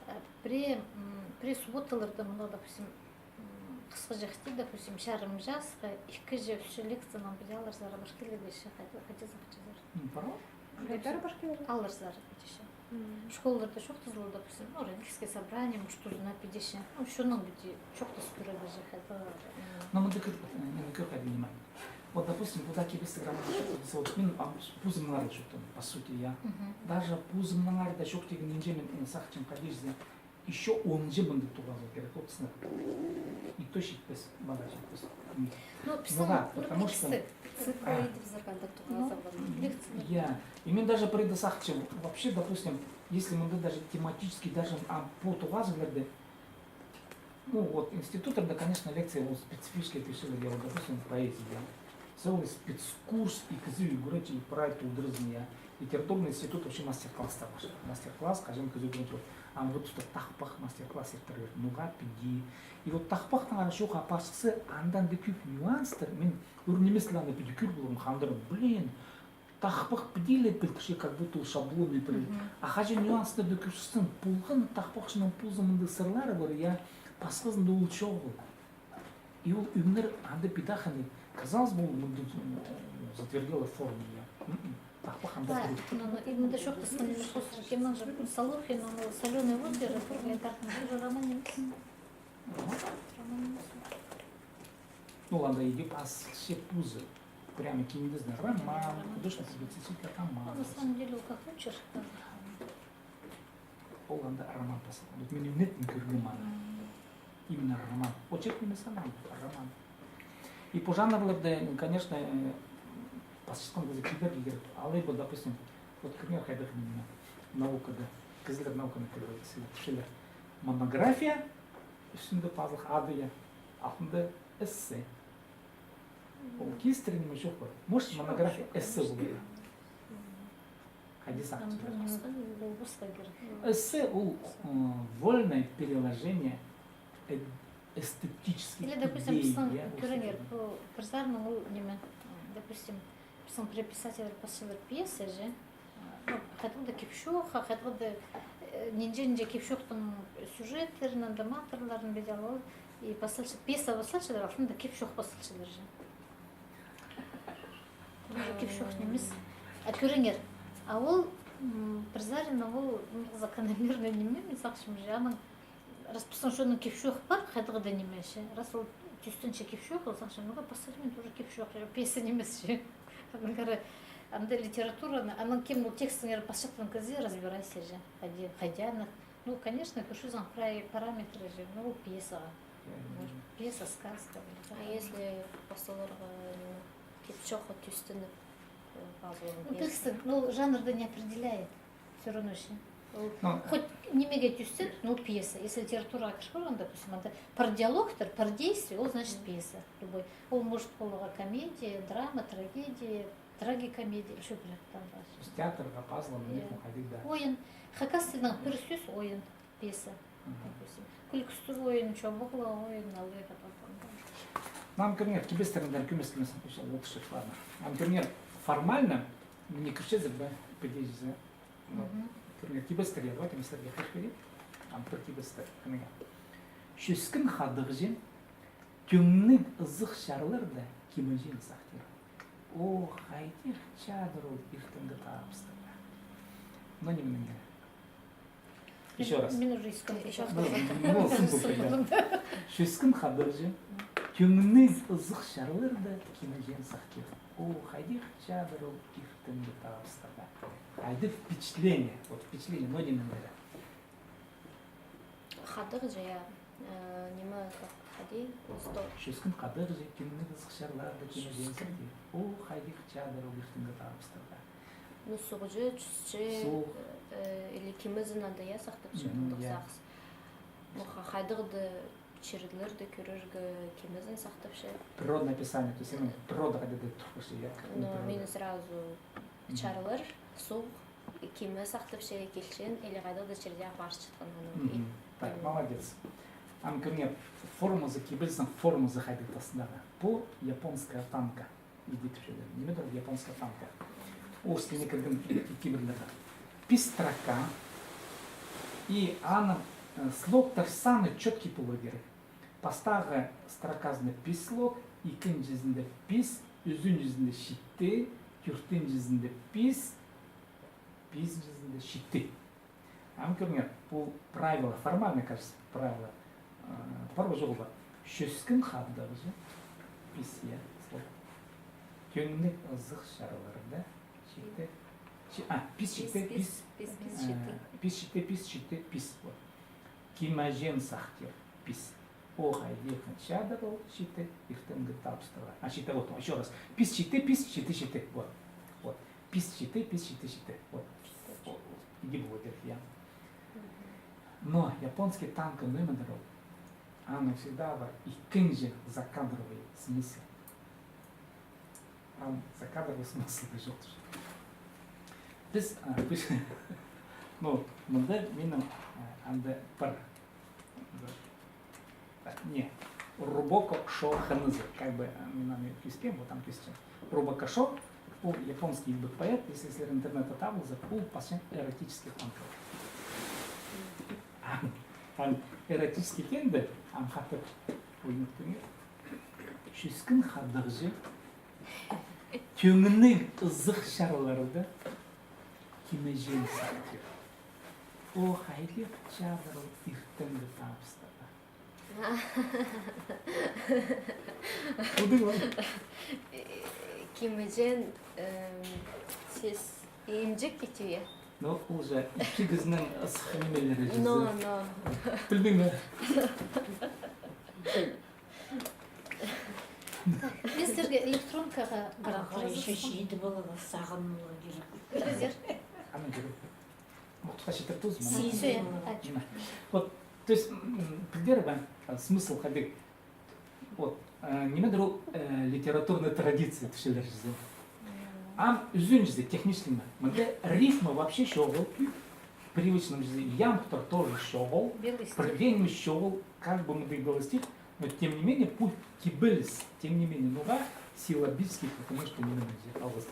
э, пірее, м, пірее субботаларда мында, допустим, м, хысхаҷахти, допустим, чарым часха, ікі же, ӱс же лекцияны пиди аларзар, пар килерге, че хайди, хайди сағынчазар. М, пар ба? Хайдар пар килерге? Аларзар, пиди че. М. Школаларда чоохтаза, допустим, ну, родительское собрание, может, тузына, пиди че. Ну, чоннаң пиди чоохтас кӧрерге же хайди, м. Ну, мында кӧр, э, мин кӧр хайди ниме. Вот, допустим, пу даа кибістіг роман чоохтаза, вот мин ам позымнаң аңар чоохтаам, по сути, я. Мгм. Даже позымнаң аңар даа чоохтирға нинҷе мин, э, сағынчам, хайди же, ещё он чыл мында тоғазарға кирек, вот, сынап. И то читпес, мағаа читпес. М. Ну, пістің, ну да, ну, потому что, пістің цикл, а, идіп зарғанда тоғазарға. Ну, лекция. Я. И мин даже пірее дее сағынчам, вообще, допустим, если мында даже тематически даже, а, пу тоғазығларда, ну, вот, институттарда, конечно, лекция, ол специфический тіпчелер, я, вот, допустим, поэзия, я. Целый спецкурс, и кізі ӱгретче, и прай толдырзын, я. Литературный институт вообще мастер-класстар пар. Мастер-класс, хаҷан кізі ӱгренче. Амғы туста тахпах мастер-класс иртірер, ноға, пиди. И вот тахпахтың ары чоох апарчатса, анда даа кӧп нюанстар. Мин ӱр нимес ле аны пиди кӧр полғам, хандырам, блин, тахпах пиди ле пілдірче, как будто ол шаблонный пілдірче. Мгм. А хаҷан нюанстарны кӧрчезің, полған тахпахчының позының мындағ сырлары пар, я, пасхазында ол чоғыл. И ол ӱмнер анда пиди хынығ. Казалось бы, ол мындағ, м, затверделая форма, я. М-м. Тахпах анда. Да, ну, ну, и мында чоохтасхан, ну, просто кемнің же, Солохин, ну, «Солёное озеро», Тургай Тархынның, тоже роман нимес. Роман. Роман нимес. Ну, анда иди пасча позы. Прямо киндезін роман, художественно-публицистический роман. Ну, на самом деле, ол как очерк, да. Ол анда роман пасха. Вот мин ӱнетін кӧргем аны. М. Именно роман. Очерк нимес, ана, роман. И пу жанрларда, конечно, э, пасчатхан кізі килерге кирек. Алай ба, допустим, вот кӧріңер хайдағ ниме, наукада. Кізілер науканы кӧрер, кізілер, кізілер. Монография, ӱстӱнде пазылых ады, я, алтында эссе. Ол килістіре ниме чох па? Может, монография эссе полар. Хайди сағынчазар? Эссе ол, м, вольное переложение э-, эстетических идей, я, кӧріңер, пу пір саринаң ол ниме, допустим, пістің пірее писательлер пасчалар пьеса же, ну, хайдағ-да кип-чоох, хайдағ-да, э, нинҷе-нинҷе кип-чоохтың сюжеттерін, анда материалларын пиди алып, и пасчалар, пьеса пасчалар, алтында кип-чоох пасчалар же. Тоже кип-чоох нимес. А кӧріңер, а ол, м, пір саринаң ол, м, закономерный ниме, мин сағынчам же, аның, раз пістің чонның кип-чоох пар, хайдағ-да ниме че, раз ол тӧстенче кип-чоох, ол сағынчам, ну, по современному тоже кип-чоох, пьеса нимес че. Аннаңар анда литератураны, анаң кем ол текстіңер пасчатхан кізі, разбирайся же, хайди, хайди аны. Ну, конечно, кӧрчезің прай параметры же, ну, ол пьесаға. Может, пьеса, сказка, или как. А если пасталарға, э, кип-чоохха тӧстеніп, э, пазылған пьеса? Ну, пілдістіг, ну, жанрды не определяет. Всё равно же. Ол хоть нимеге тӧстен, ну, пьеса. Если литератураға кіріп парған, допустим, анда пір диалогтар, пір действие, ол, значит, пьеса. Любой. Ол может поларға комедия, драма, трагедия, трагикомедия, ещё пір там бар. То есть театрға пазылған, я, ниме хайдағ-да. Ойын. Хакас тілінең пір сӧс — ойын, пьеса. Мгм. Допустим, кӱлкістіг ойын, чобығлығ ойын, алай хатап. Ам кӧріңер, кибелістернең кӧмес, кӧмес, ещё лучше, ладно. Ам кӧріңер, формально, мына кӧрчезер бе, піди чізе. Ну, кӧріңер, кибелістер, я, давайте мин сірерге хайхирим. Ам пір кибелістер, кӧріңер. Чӧскін хадығҷы тӧңніг ызых чарларда кимеҷең сахтир. О, хайдағ чадыр ол иртенгі табыстарда. Ну, ниме мин кӧрем. Ещё раз. Мин уже искам. Ещё раз. Ну, ну, сын полтыр, да. Чӧскін хадығҷы тӧңніг ызых чарларда кимеҷең сахтир. О, хайдағ чадыр ол иртенгі табыстарда. Хайдағ впечатление. Вот впечатление, ну, ниме мин кӧрем. Хадығҷы, я, э, ниме, как, хайди, стол. Чӧскін хадығҷы тӧңніг ызых чарларда кимеҷең сахтир. О, хайдағ чадыр ол иртенгі табыстарда. Ну, суғҷы, чӧсче, суғ, э, или кимезін анда, я, сахтапча, мгм, мындағ, я, сағыс. Ну, ха-, хайдағ-да чирлерді кӧрерге кимезін сахтапча. Природное описание, то есть, ну, природа хайдағ-да турча, я, как, ну, природа. Мин сразу, мгм, чарлар, суғ, киме сахтапча килчең, или хайдағ-да чирде апарчатхан, ну, и, мгм, так, м, молодец. Ам кӧріңер, формазы, кибелістің формазы хайдағ тастындағы. Пу японская танка. Иди тіпчелер. Ниме дір японская танка? Орыс тіліне кірген кибелістер. Пис строка. И аның, э, слогтар саны чёткий поларға кирек. Пастағы строказында пис слог, ікінҷізінде пис, ӱзінҷізінде читі, тӧртінҷізінде пис, пизінҷізінде читі. Ам кӧріңер, пу правило, формально, кажется, правило, э, пар ба, чоғыл ба? Чӧскін хадығҷы, пис, я, слог. Тӧңніг ызых чарларда, читі, чи-, а, пис, читі, пис, пис, пис, э, читі. Пис, читі, пис, читі, пис, вот. Кимеҷең сахтир, пис. О, хайдағ чадыр ол читі иртенгі табыстарға. А, читі, вот, ещё раз. Пис, читі, пис, читі, читі. Вот. Вот. Пис, читі, пис, читі, читі. Вот. О, иди поларға кирек, я. Но японский танка ниме дір ол? Аның всегда пар ікінҷі закадровый смысл. Ам закадровый смысл даа чох. Піс, а, піс, ну, мында минің, а, анда пар. Так, не. Рубоко Шо Ханзы. Как бы, а, мин аны кӧзітпеем, вот там кӧзітчем. Рубоко Шо, ол японский ілбек поэт, если сірер интернетте табылзар, ол пасчаң эротический танкалар. Ам, ам эротический теен дее, ам хатап ойнап кӧріңер. Чӧскін хадығҷы тӧңніг ызых чарларда кимеҷең сахтир. О, хайдағ чадыр ол иртенгі табыстарда. Кӧрдің бе? Кимеҷең, эм, сес имҷек китті, я. Ну, ол же ікі кізінің ысых нимелері. Но, чізе, но. Пілбейм, я. Мин сірерге электронкаға ағаа, ещё читі поларға, сағынарға кирек. Аны кӧріп. Мыхтыға читір туз, мына. Сизі. Мына. Вот, то есть, м, пілдер бе, а, смысл хайдағ. Вот, э, ниме дір ол, э, литературная традиция тіпчелер чізе. Ам ӱзінҷізі технический ме. Мында рифма вообще чоғыл. Привычный чізе, ямбтар тоже чоғыл. Белый стих. Предложение чоғыл, как бы мындағ белый стих, но тем не менее пу кибеліс, тем не менее, ну да, силлабический, потому что ниме чізе, алғыс.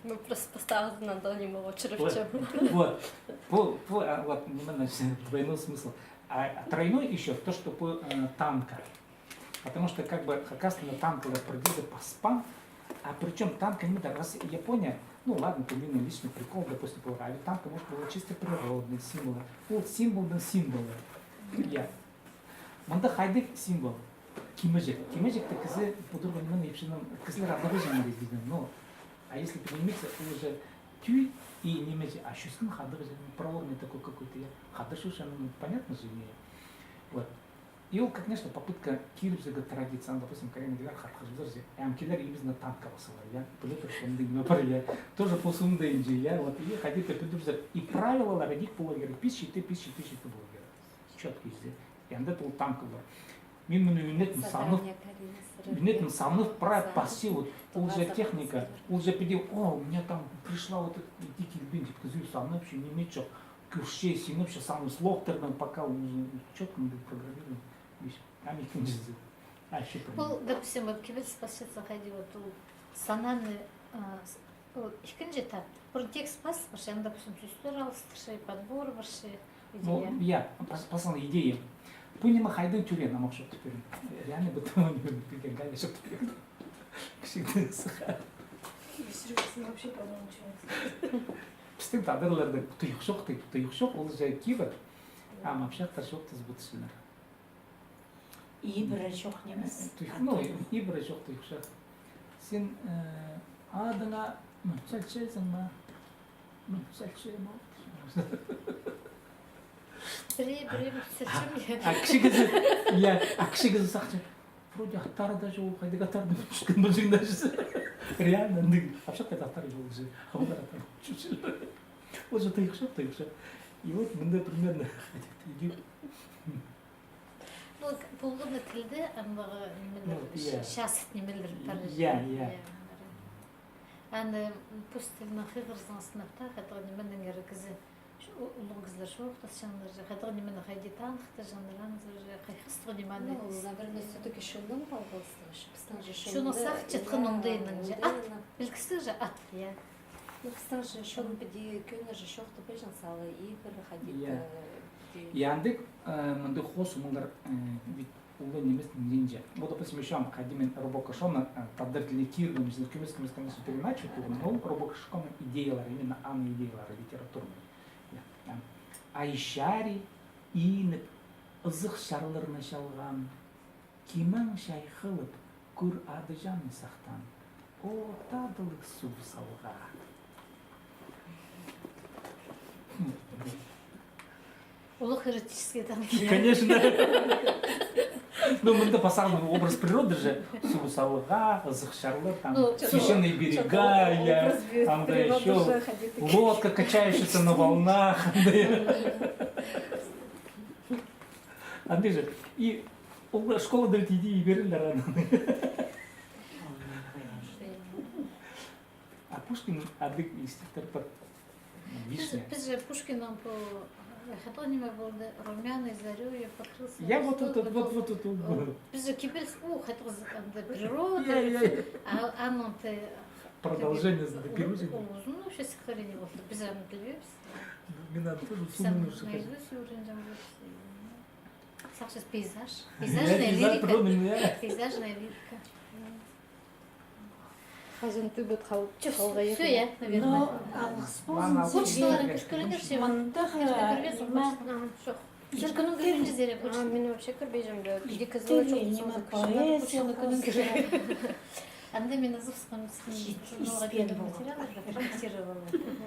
Ну, просто пастағызын андағ ниме учырыпчам. Вот. Пу, пу, а, вот, ниме, значит, двойной смысл. А, а тройной ещё то, что пу, э, танка. Потому что, как бы, хакас тілінде танкалар пірдеезі паспаң, а причём танка ниме дір, раз Япония, ну, ладно, пу минің личный прикол, допустим, полар, а ведь танка, может, была чисто природный символ. Ол символдың символы. Я. Мында хайдағ символ? Кимеҷек. Кимеҷекті кізі пудурған ниме ипчінің, кізілер адалҷаң ма дидім. Но, а если піди нимезе, ол уже тӧӧй и нимеҷе, а чӧскін хадығҷы, проворный такой какой-то, я. Хадыр чӧрче, ну, понятно же, не. Вот. И ол, конечно, попытка кирібізерге традицияны, допустим, кӧріңер, килер хархажылар же, ам килер ибізіне танка пасалар, я. Піле тур, что андағ ниме пар, я. Тоже пу сынында инҷе, я. Вот, и хайди-да пӱдірібізер. И правилалар идӧк поларға кирек, пис, читі, пис, читі, читі поларға кирек. Чёткий чізе. Анда ол танкалар. Мин мыны ӱнетін санап, ӱнетін санап, прай пасча, вот, ол же техника, ол же піди, о, у меня там пришла вот эта, иди килбин, тіп, кізі санап, че ниме чох. кӧрче, сиңіпче, санап слогтардаң, пока узын чётко андағ программирование. Ам ікінҷізі. А, ещё пір. Ол, допустим, вот кибеліс пасчатса, хайди, вот ол сананы, а, с-, ол ікінҷі этап. Пурун текст пас парча, анда, допустим, сӧстер алыстырча, подбор парча, ну, идея. Я, пас-, пасхан идея. Пу ниме хайдаң тӧреен, ам ох чоохтап пирем. Реально, бу тема ниме пілген, Галя чоохтап пирген. Кічігдең сыхха. Вообще, по-моему, ничего не слышно. Пістің тадарларда туйых чох, тіп, туйых чох, ол же кибір. А мапчахтар чоохтазып одырчалар. Ибіре чох нимес. Туй-, а, ну, туй-, ибіре чох туйых чох. Син, э, адыңа, ну, сәлчезің ме? Ну, сәлче ме? Пірее, пірее, сәлчем, я. А кічігізі, я, а кічігізі сағынча. Вроде аттары даа чох, хайдағ аттарды мӱнчеткен полҷаң даа чізе. Реально, андағ, вообще-то аттары чох уже. Хамдар аттары чох. Уже туйых чох, туйых чох. И вот мында примерно, иди. Ну, полған тілде, амдағы нимелер, ну, я, часть нимелер пар. Я, я. Я, андағ. Аны, м, пос тілінең хығырзаң сынап таа, хайдағ нимедеңер кізі, чо-, у-, улуғ кізілер чоохтасчаңнар же, хайдағ нимені хайди таныхтаҷаңнар, анзы же хайхастығ нимені. Ну, ол, наверное, всё-таки чоннаң палғалыстығ, пістің же чонда, чонның сағынчатхан, я, оңдайынаң же. Оңдайынаң. Ат, пілдістіг же, ат, я. Ну, пістің же чон піди кӧні же чоохтап пілҷең сала, ибіре хайди, я, э, піди. Я, андағ, э, мындағ хоос омалар, э, ведь улуғ нимес нинҷе. Вот, допустим, ещё хайди мин Робокошоны, э, тадар тіліне киргем, кӧмес, кӧмес, конечно, переиначивать полған, но Робокошоның идеялары, именно аның идеялары литературный. Я, там, ай чарии, ииніп, ызых чарларны чалған, кимең чайхылып, кӧр ады чанны сахтаан. О, тадылығ Суғ Салғаа. Улуғ эротический там. Конечно. Ну, мында пасхан образ природы же. Суғ Салғаа, ызых чарлар, там, ну, священные берега, я, андағ ещё лодка, качающаяся на волнах, андағ. Андағ же. И ол школада ведь иди иберерлер аны. А Пушкин андағ стихтер пар. Піс, вишня. Піс же Пушкиннің пу, э, хайдағ ниме полды, румяной зареёю покрылся. Я, вот, вот, вот, вот, вот, вот. Піс же кибеліс, у, хайдағ андағ природа. Я, я, я. А, аның ты продолжение, узын, узын вообще стихотворение полды. Піс аны пілбеебіс. Мин аны тоже сомнам уже. Наизусть ӱгренҷең. Сағынчам, пейзаж. Пейзажная лирика. Пейзажная лирика. Хаҷан тӱбет хал-, чё, халғайы. Всё, я, наверное. Ну, алғыс ползын. Почталарын кӧргеннер, всё. Мындағ, э, ниме, почта кӧргенсің, почта? Ага, чох. Сірернің кӧрген чиздерің почта? А, мин вообще кӧрбеҷем, да. Піди кізі чох, поэзия, почта кӧрген. Анда мин ызыбысхан, журналға кӧрген материалларны проектировала.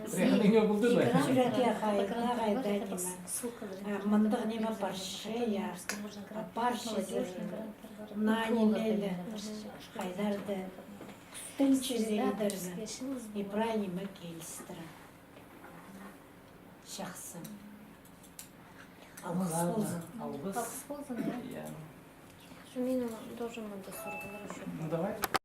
Прямо ниме полды да? Экран, экран, хайда, хайда, ниме. Ссылкалар. А, мындағ ниме парча, я. А, парча, наа нимелер. Хайдар даа кӱстенче идерге. И прай ниме килістіре. Чахсы. Алғыс ползын. Алғыс. Алғыс ползын, я. Я. Что, минің тоже мында сурығлар ещё. Ну, давай.